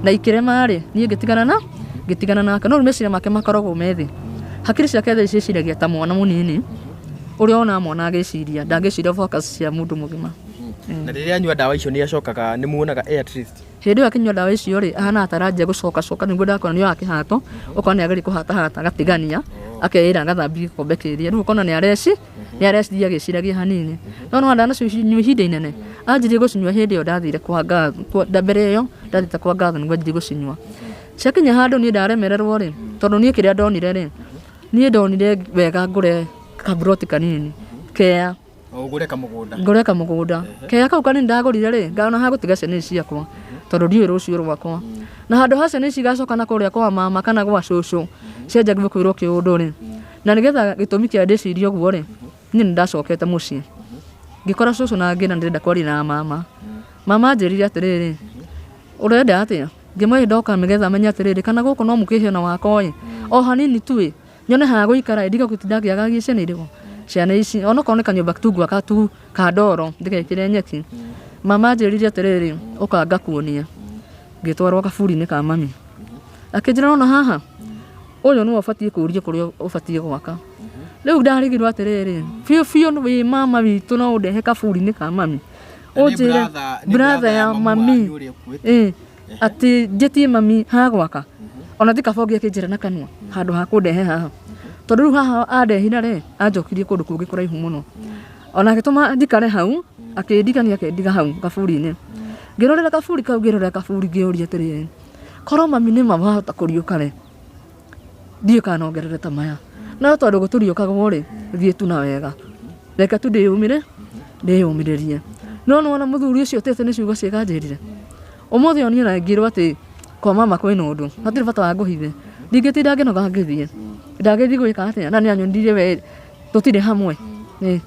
na ikĩrema rĩ, niĩ ngĩtigana na ngĩtigana nake. No rĩu meciria make makoragwo me thĩ. Hakiri ciake thaa ici eciragia ta mwana mũnini, ũrĩa wonaga mwana agĩciria, ndangĩciria focus cia mũndũ mũgima. Na rĩrĩa anyua ndawa icio nĩ acokaga, nĩ muonaga e at least? Hĩndĩ ĩyo akĩnyua ndawa icio rĩ, ahanaga ta aranjia gũcokacoka nĩguo ndakora nĩ oyaga kĩhato, ũkona nĩ ageria kũhatahata agatigania, akeĩra agathambia gĩkombe kĩrĩa, rĩu ũkona nĩ areci, nĩ areciria agĩciragia hanini. No nĩwona ndanacinyua ihinda inene, anjirie gũcinyua hĩndĩ ĩyo ndathire kwa Ngatho, mbere ĩyo ndathiĩte kwa Ngatho nĩguo anjirie gũcinyua. Ciakinya handũ niĩ ndaremererwo rĩ, tondũ niĩ kĩrĩa ndonire rĩ, niĩ ndonire wega ngũre kaburoti kanini, kea. Ũgũre kamũgũnda. Ngũre kamũgũnda. Kea kau kanini ndagũrire rĩ, ngona ha gũtiga ciana ici ciakwa. Tondũ ndiũĩ rũciũ rwakwa. Na handũ ha ciana ici igacoka na kũrĩa kwa mama kana gwa cũcũ, cianjagia kwĩrwo kĩũndũ rĩ. Na nĩgetha gĩtũmi kĩa ndĩcirie ũguo rĩ, niĩ nĩ ndacokete mũciĩ. Ngĩkora cũcũ na ngĩra ndĩrenda kwaria na mama. Mama anjĩrire atĩrĩrĩ, ũrenda atĩa? Ngĩmwĩra ndoka nĩgetha menye atĩrĩrĩ, kana gũkũ no mũkĩhe ona wakwa ĩ, o hanini tu ĩ, nyone ha gũikara ĩ, ndige gũtinda ngĩagagia ciana irĩkũ? Ciana ici. Onokorwo nĩ kanyũmba tu ngwaka tu ka ndoro ndĩgekĩre nyeki. Mama anjĩrire atĩrĩrĩ, ũka ngakuonie. Ngĩtwarwo kaburi-inĩ ka mami. Akĩnjĩra nĩwona haha, ũyũ nĩwe ũbatiĩ kũũria kũrĩa ũbatiĩ gwaka. Rĩu ndarigirwo atĩrĩrĩ, biũ biũ wĩ mama witũ no ũndehe kaburi-inĩ ka mami. Ũnjĩre brother ya mami ĩ atĩ njĩtie mami ha gwaka. Ona ti kaba ũngĩakĩnjĩra na kanua handũ ha kũndehe haha. Tondũ rĩu haha andehire rĩ, anjokirie kũndũ kũngĩ kũraihu mũno. Ona agĩtũma njikare hau, akĩndigania akĩndiga hau kaburi-inĩ. Ngĩrorera kaburi kau ngĩrorera kaburi ngĩũria atĩrĩrĩ, korwo mami nĩma wahota kũriũka rĩ, ndiũĩ kana no ngerere ta maya. No tondũ gũtũriũkagwo rĩ, thiĩ tu na wega. Reke tu ndĩyũmĩre, ndĩyũmĩrĩrie. No nĩwona mũthuri ũcio ũtĩte nĩ ciugo ciega anjĩrire? Ũmũthĩ ũyũ niĩ ona ingĩrwo atĩ kwa mama kwĩna ũndũ, hatirĩ bata wa ngũhithe. Ndingĩtinda ngĩnoga ngĩthiĩ. Ndagĩthiĩ gwĩka atĩa? Na nĩ anyonirie we tũtirĩ hamwe. Ĩ,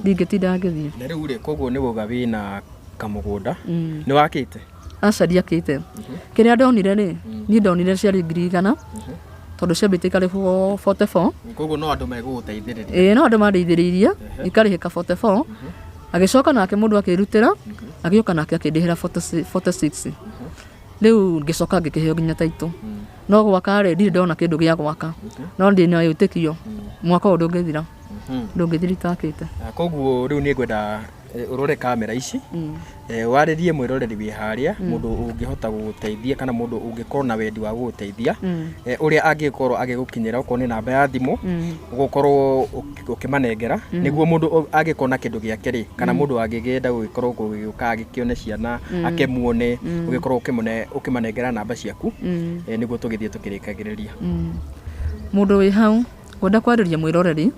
ndingĩtinda ngĩthiĩ. Na rĩu rĩ, koguo nĩ wauga wĩna kamũgũnda, nĩ wakĩte? Aca ndiakĩte. Kĩrĩa ndonire rĩ, niĩ ndonire ciarĩ 100,000, tondũ ciambĩte ikarĩhwo 44. Koguo no andũ megũgũteithĩrĩria? Ĩĩ no andũ mandeithĩrĩirie, ikarĩhĩka 44. Agĩcoka nake mũndũ akĩrutĩra, agĩũka nake akĩndĩhĩra 46. Rĩu ngĩcoka ngĩkĩheo nginya taitũ. No gwaka rĩ, ndirĩ ndona kĩndũ gĩa gwaka. No ndĩna wĩtĩkio, mwaka ũyũ ndũngĩthira. Ndũngĩthira itakĩte. Koguo rĩu nĩ ngwenda ũrore kamera ici, warĩrie mwĩroreri wĩ harĩa, mũndũ ũngĩhota gũgũteithia kana mũndũ ũngĩkorwo na wendi wa gũgũteithia, ũrĩa angĩkorwo agĩgũkinyĩra okorwo nĩ namba ya thimũ, ũgũkorwo ũkĩmanengera, nĩguo mũndũ angĩkorwo na kĩndũ gĩake rĩ, kana mũndũ angĩkĩenda gũgĩkorwo gũgĩũka agĩkĩone ciana, akĩmuone, ũgĩkorwo ũkĩmanengera namba ciaku, nĩguo tũgĩthiĩ tũkĩrĩkagĩrĩria. Mũndũ wĩ hau, ngwenda kwarĩria mwĩroreri,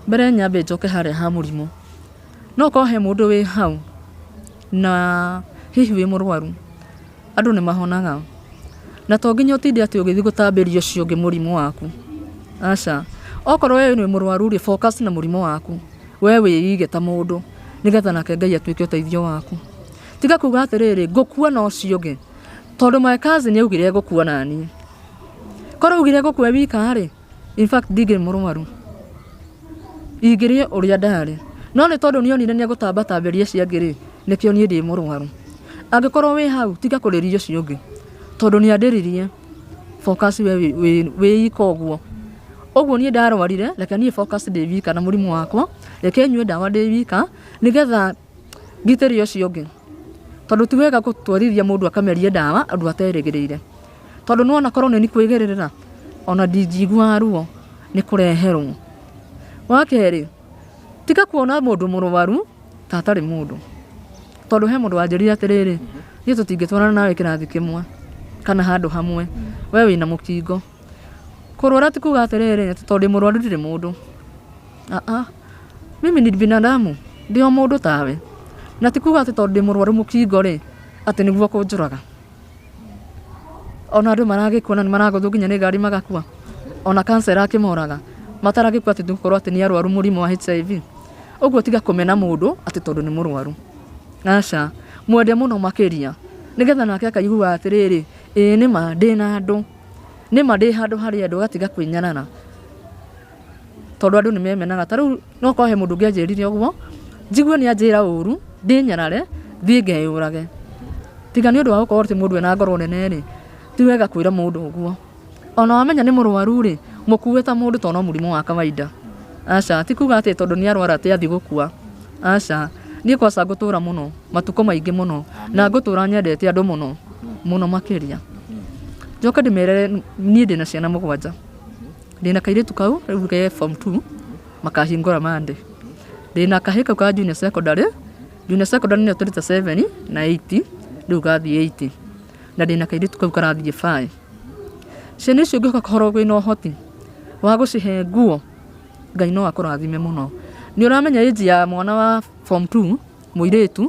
mbere nyambe njoke harĩa ha mũrimũ. No korwo he mũndũ wĩ hau na hihi wĩ mũrwaru, andũ nĩ mahonaga. Na to nginya ũtinde atĩ ũgĩthiĩ gũtambĩria ũcio ũngĩ mũrimũ waku. Aca. Okorwo we wĩ mũrwaru rĩ, focus na mũrimũ waku. We wĩige ta mũndũ nĩgetha nake Ngai atuĩke ũteithio waku. Tiga kuga atĩrĩrĩ, ngũkua na ũcio ũngĩ. Tondũ my cousin augire egũkua naniĩ. Korwo augire egũkua e wika rĩ, in fact ndingĩrĩ mũrwaru. Ingĩrĩ o ũrĩa ndarĩ. No nĩ tondũ nĩ onire nĩ egũtambatambĩria acio angĩ rĩ, nĩkĩo niĩ ndĩ mũrwaru. Angĩkorwo wĩ hau, tiga kũrĩria ũcio ũngĩ. Tondũ nĩ andĩririe, focus we wĩ ika ũguo. Ũguo niĩ ndarwarire, reke niĩ focus ndĩ wika na mũrimũ wakwa, reke nyue ndawa ndĩ wika, nĩgetha ngitĩre ũcio ũngĩ. Tondũ ti wega gũtwarithia mũndũ akamerie ndawa ũndũ aterĩgĩrĩire. Tondũ nĩwona korwo nĩ niĩ kwĩgĩrĩra, ona ndingĩiguaga ruo nĩ kũreherwo. Wa kerĩ, tiga kuona mũndũ mũrwaru ta atarĩ mũndũ. Tondũ he mũndũ wanjĩrire atĩrĩrĩ, niĩ tũtingĩtwarana nawe kĩrathi kĩmwe kana handũ hamwe, we wĩna mũkingo. Kũrwara ti kuga atĩrĩrĩ, atĩ tondũ ndĩ mũrwaru ndirĩ mũndũ. Aa, mimi ni binadamu, ndĩ o mũndũ tawe. Na ti kuga atĩ tondũ ndĩ mũrwaru mũkingo rĩ, atĩ nĩguo kũnjũraga. Ona andũ maragĩkua na nĩ maragũthwo nginya nĩ ngari magakua. Ona cancer ĩrakĩmoraga. Mataragĩkua atĩ nĩ gũkorwo atĩ nĩ arwaru mũrimũ wa HIV. Ũguo tiga kũmena mũndũ atĩ tondũ nĩ mũrwaru. Aca, mwende mũno makĩria. Nĩgetha nake akaiguaga atĩrĩrĩ, ĩĩ nĩma ndĩna andũ. Nĩma ndĩ handũ harĩ andũ agatiga kwĩnyarara. Tondũ andũ nĩ memenaga. Ta rĩu no korwo he mũndũ ũngĩ anjĩrire ũguo, njigue nĩ anjĩra ũru, ndĩnyarare, thiĩ ngeyũrage. Tiga nĩ ũndũ wa gũkorwo atĩ mũndũ ena ngoro nene rĩ, ti wega kwĩra mũndũ ũguo. Ona wamenya nĩ mũrwaru rĩ, mũkue ta mũndũ tondũ no mũrimũ wa kawaida. Aca, ti kuga atĩ tondũ nĩ arwara atĩ athiĩ gũkua. Aca, niĩ kwaca ngũtũra mũno, matukũ maingĩ mũno, na ngũtũra nyendete andũ mũno, mũno makĩria. Njoke ndĩmere niĩ ndĩna ciana mũgwanja. Ndĩna kairĩtu kau rĩu ke form 2 makahingũra Monday. Ndĩna kahĩĩ kau ka junior secondary, junior secondary nĩyo tũrĩte 7 na 8, rĩu gathiĩ 8. Na ndĩna kairĩtu kau karathiĩ 5. Ciana icio ũngĩhoka korwo wĩna ũhoti wa gũcihe nguo, Ngai no akũrathime mũno. Nĩ ũramenya age ya mwana wa form 2 mũirĩtu,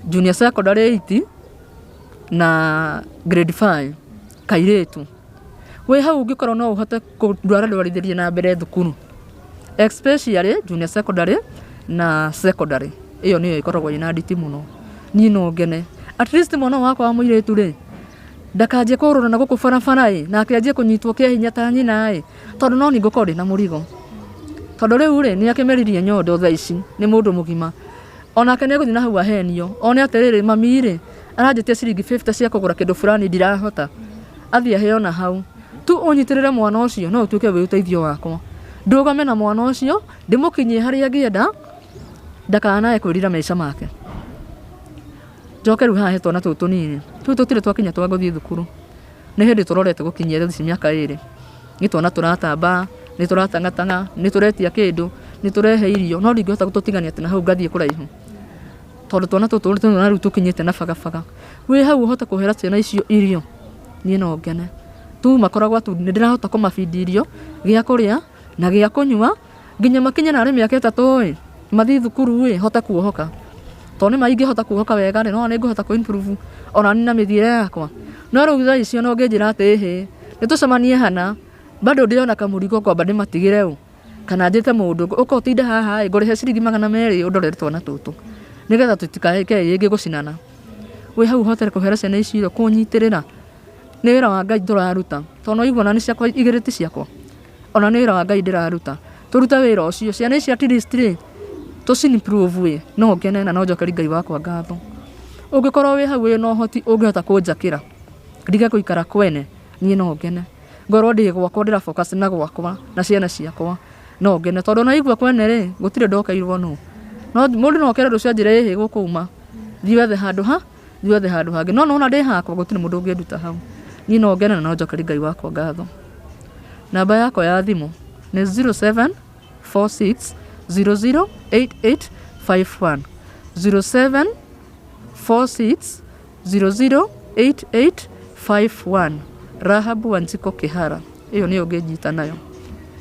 junior secondary 8, Na grade 5 kairĩtu. Wĩ hau ũngĩkorwo no ũhote kũndwara ndwarithĩrie na mbere thukuru, especially junior secondary na secondary, ĩyo nĩyo ĩkoragwo ĩna nditi mũno. Niĩ no ngene at least mwana wakwa wa mũirĩtu rĩ, ndakanjie kũrũra na gũkũ barabara ĩ, nake anjie kũnyitwo kĩa hinya ta nyina ĩ, tondũ no niĩ ngũkorwo ndĩna mũrigo. Tondũ rĩu rĩ, nĩ akĩmeririe nyondo thaa ici, nĩ mũndũ mũgima. Onake nĩ egũthiĩ na hau ahenio, one atĩrĩrĩ, mami rĩ, aranjĩtia ciringi 50 cia kũgũra kĩndũ fulani ndirahota. Athiĩ aheo na hau. Tu ũnyitĩrĩre mwana ũcio no ũtuĩke wĩ ũteithio wakwa. Ndũgame na mwana ũcio, ndĩmũkinyie harĩa angĩenda, ndakanae kwĩrira maica make. Njoke rĩu haha he twana tũtũ tũnini. Tũu tũtirĩ twakinya twa gũthiĩ thukuru. Nĩ hĩndĩ tũrorete gũkinyia thaa ici mĩaka 2. Nĩ twana tũratamba, nĩ tũratang'atang'a, nĩ tũretia kĩndũ, nĩ tũrehe irio, no ndingĩhota gũtũtigania atĩ na hau ngathiĩ kũraihu. Tondũ twana tũtũ tũrona rĩu tũkinyĩte na bagabaga. Wĩ hau ũhote kũhera ciana icio irio, niĩ no ngene. Tu makoragwo tu nĩ ndĩrahota kũmabindi irio, gĩa kũrĩa na gĩa kũnyua, nginya makinye narĩ mĩaka 3 ĩ, mathiĩ thukuru ĩ, hote kuohoka. Tondũ nĩ ma ingĩhota kuohoka wega rĩ, no nĩ ngũhota kũ improve ona niĩ na mĩthiĩre yakwa. No rĩu thaa ici ona ũngĩnjĩra atĩ ĩhĩ, nĩ tũcemanie hana, bado ndĩona kamũrigo ngwamba ndĩmatigĩre ũ, kana njĩte mũndũ, ũka ũtinde haha ĩ, ngũrĩhe ciringi 200 ũndorere twana tũtũ, nĩgetha tũtikae rĩngĩ gũcinana. Wĩ hau ũhote kũhera ciana ici irio, kũnyitĩrĩra, nĩ wĩra wa Ngai tũraruta. Tondũ no igua ona nĩ ciakwa igĩrĩ ti ciakwa. Ona nĩ wĩra wa Ngai ndĩraruta. Tũrute wĩra ũcio, ciana ici at least rĩ, tũci improve ĩ, no ngene na no njokerie Ngai wakwa ngatho. Ũngĩkorwo wĩ hau wĩna ũhoti ũngĩhota kũnjakĩra, ndige gũikara kwene, niĩ no ngene. Ngorwo ndĩ gwakwa ndĩra focus na gwakwa na ciana ciakwa, no ngene. Tondũ ona igua kwene rĩ, gũtirĩ ndokeirwo nũ. No mũndũ no okere rũciũ anjĩre ĩhĩ gũkũ uma, thiĩ wethe handũ ha, thiĩ wethe handũ hangĩ. No nĩwona ndĩ hakwa gũtirĩ mũndũ ũngĩnduta hau. Niĩ no ngene na no njokerie Ngai wakwa ngatho. Namba yakwa ya thimũ nĩ 0746 008851. 0746 008851. Rahabu Wanjiko Kihara. Ĩyo nĩyo ũngĩnjita nayo.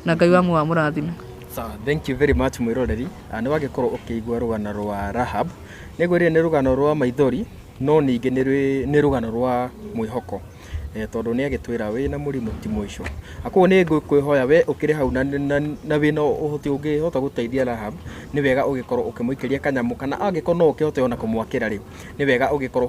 Na Ngai wa muoyo amũrathime. Sawa, thank you very much mwĩroreri. Nĩ wagĩkorwo ũkĩigua rũgano rwa Rahab. Nĩ ngwĩrire nĩ rũgano rwa maithori, no ningĩ nĩ rũgano rwa mwĩhoko. Tondũ nĩ agĩtwĩra wĩna mũrimũ ti mũico. Koguo nĩ ngũkwĩhoya we ũkĩrĩ hau na wĩna ũhoti ũngĩhota gũteithia Rahab, nĩ wega ũgĩkorwo ũkĩmũikĩria kanyamũ, kana angĩkorwo no ũkĩhote ona kũmwakĩra rĩ, nĩ wega ũgĩkorwo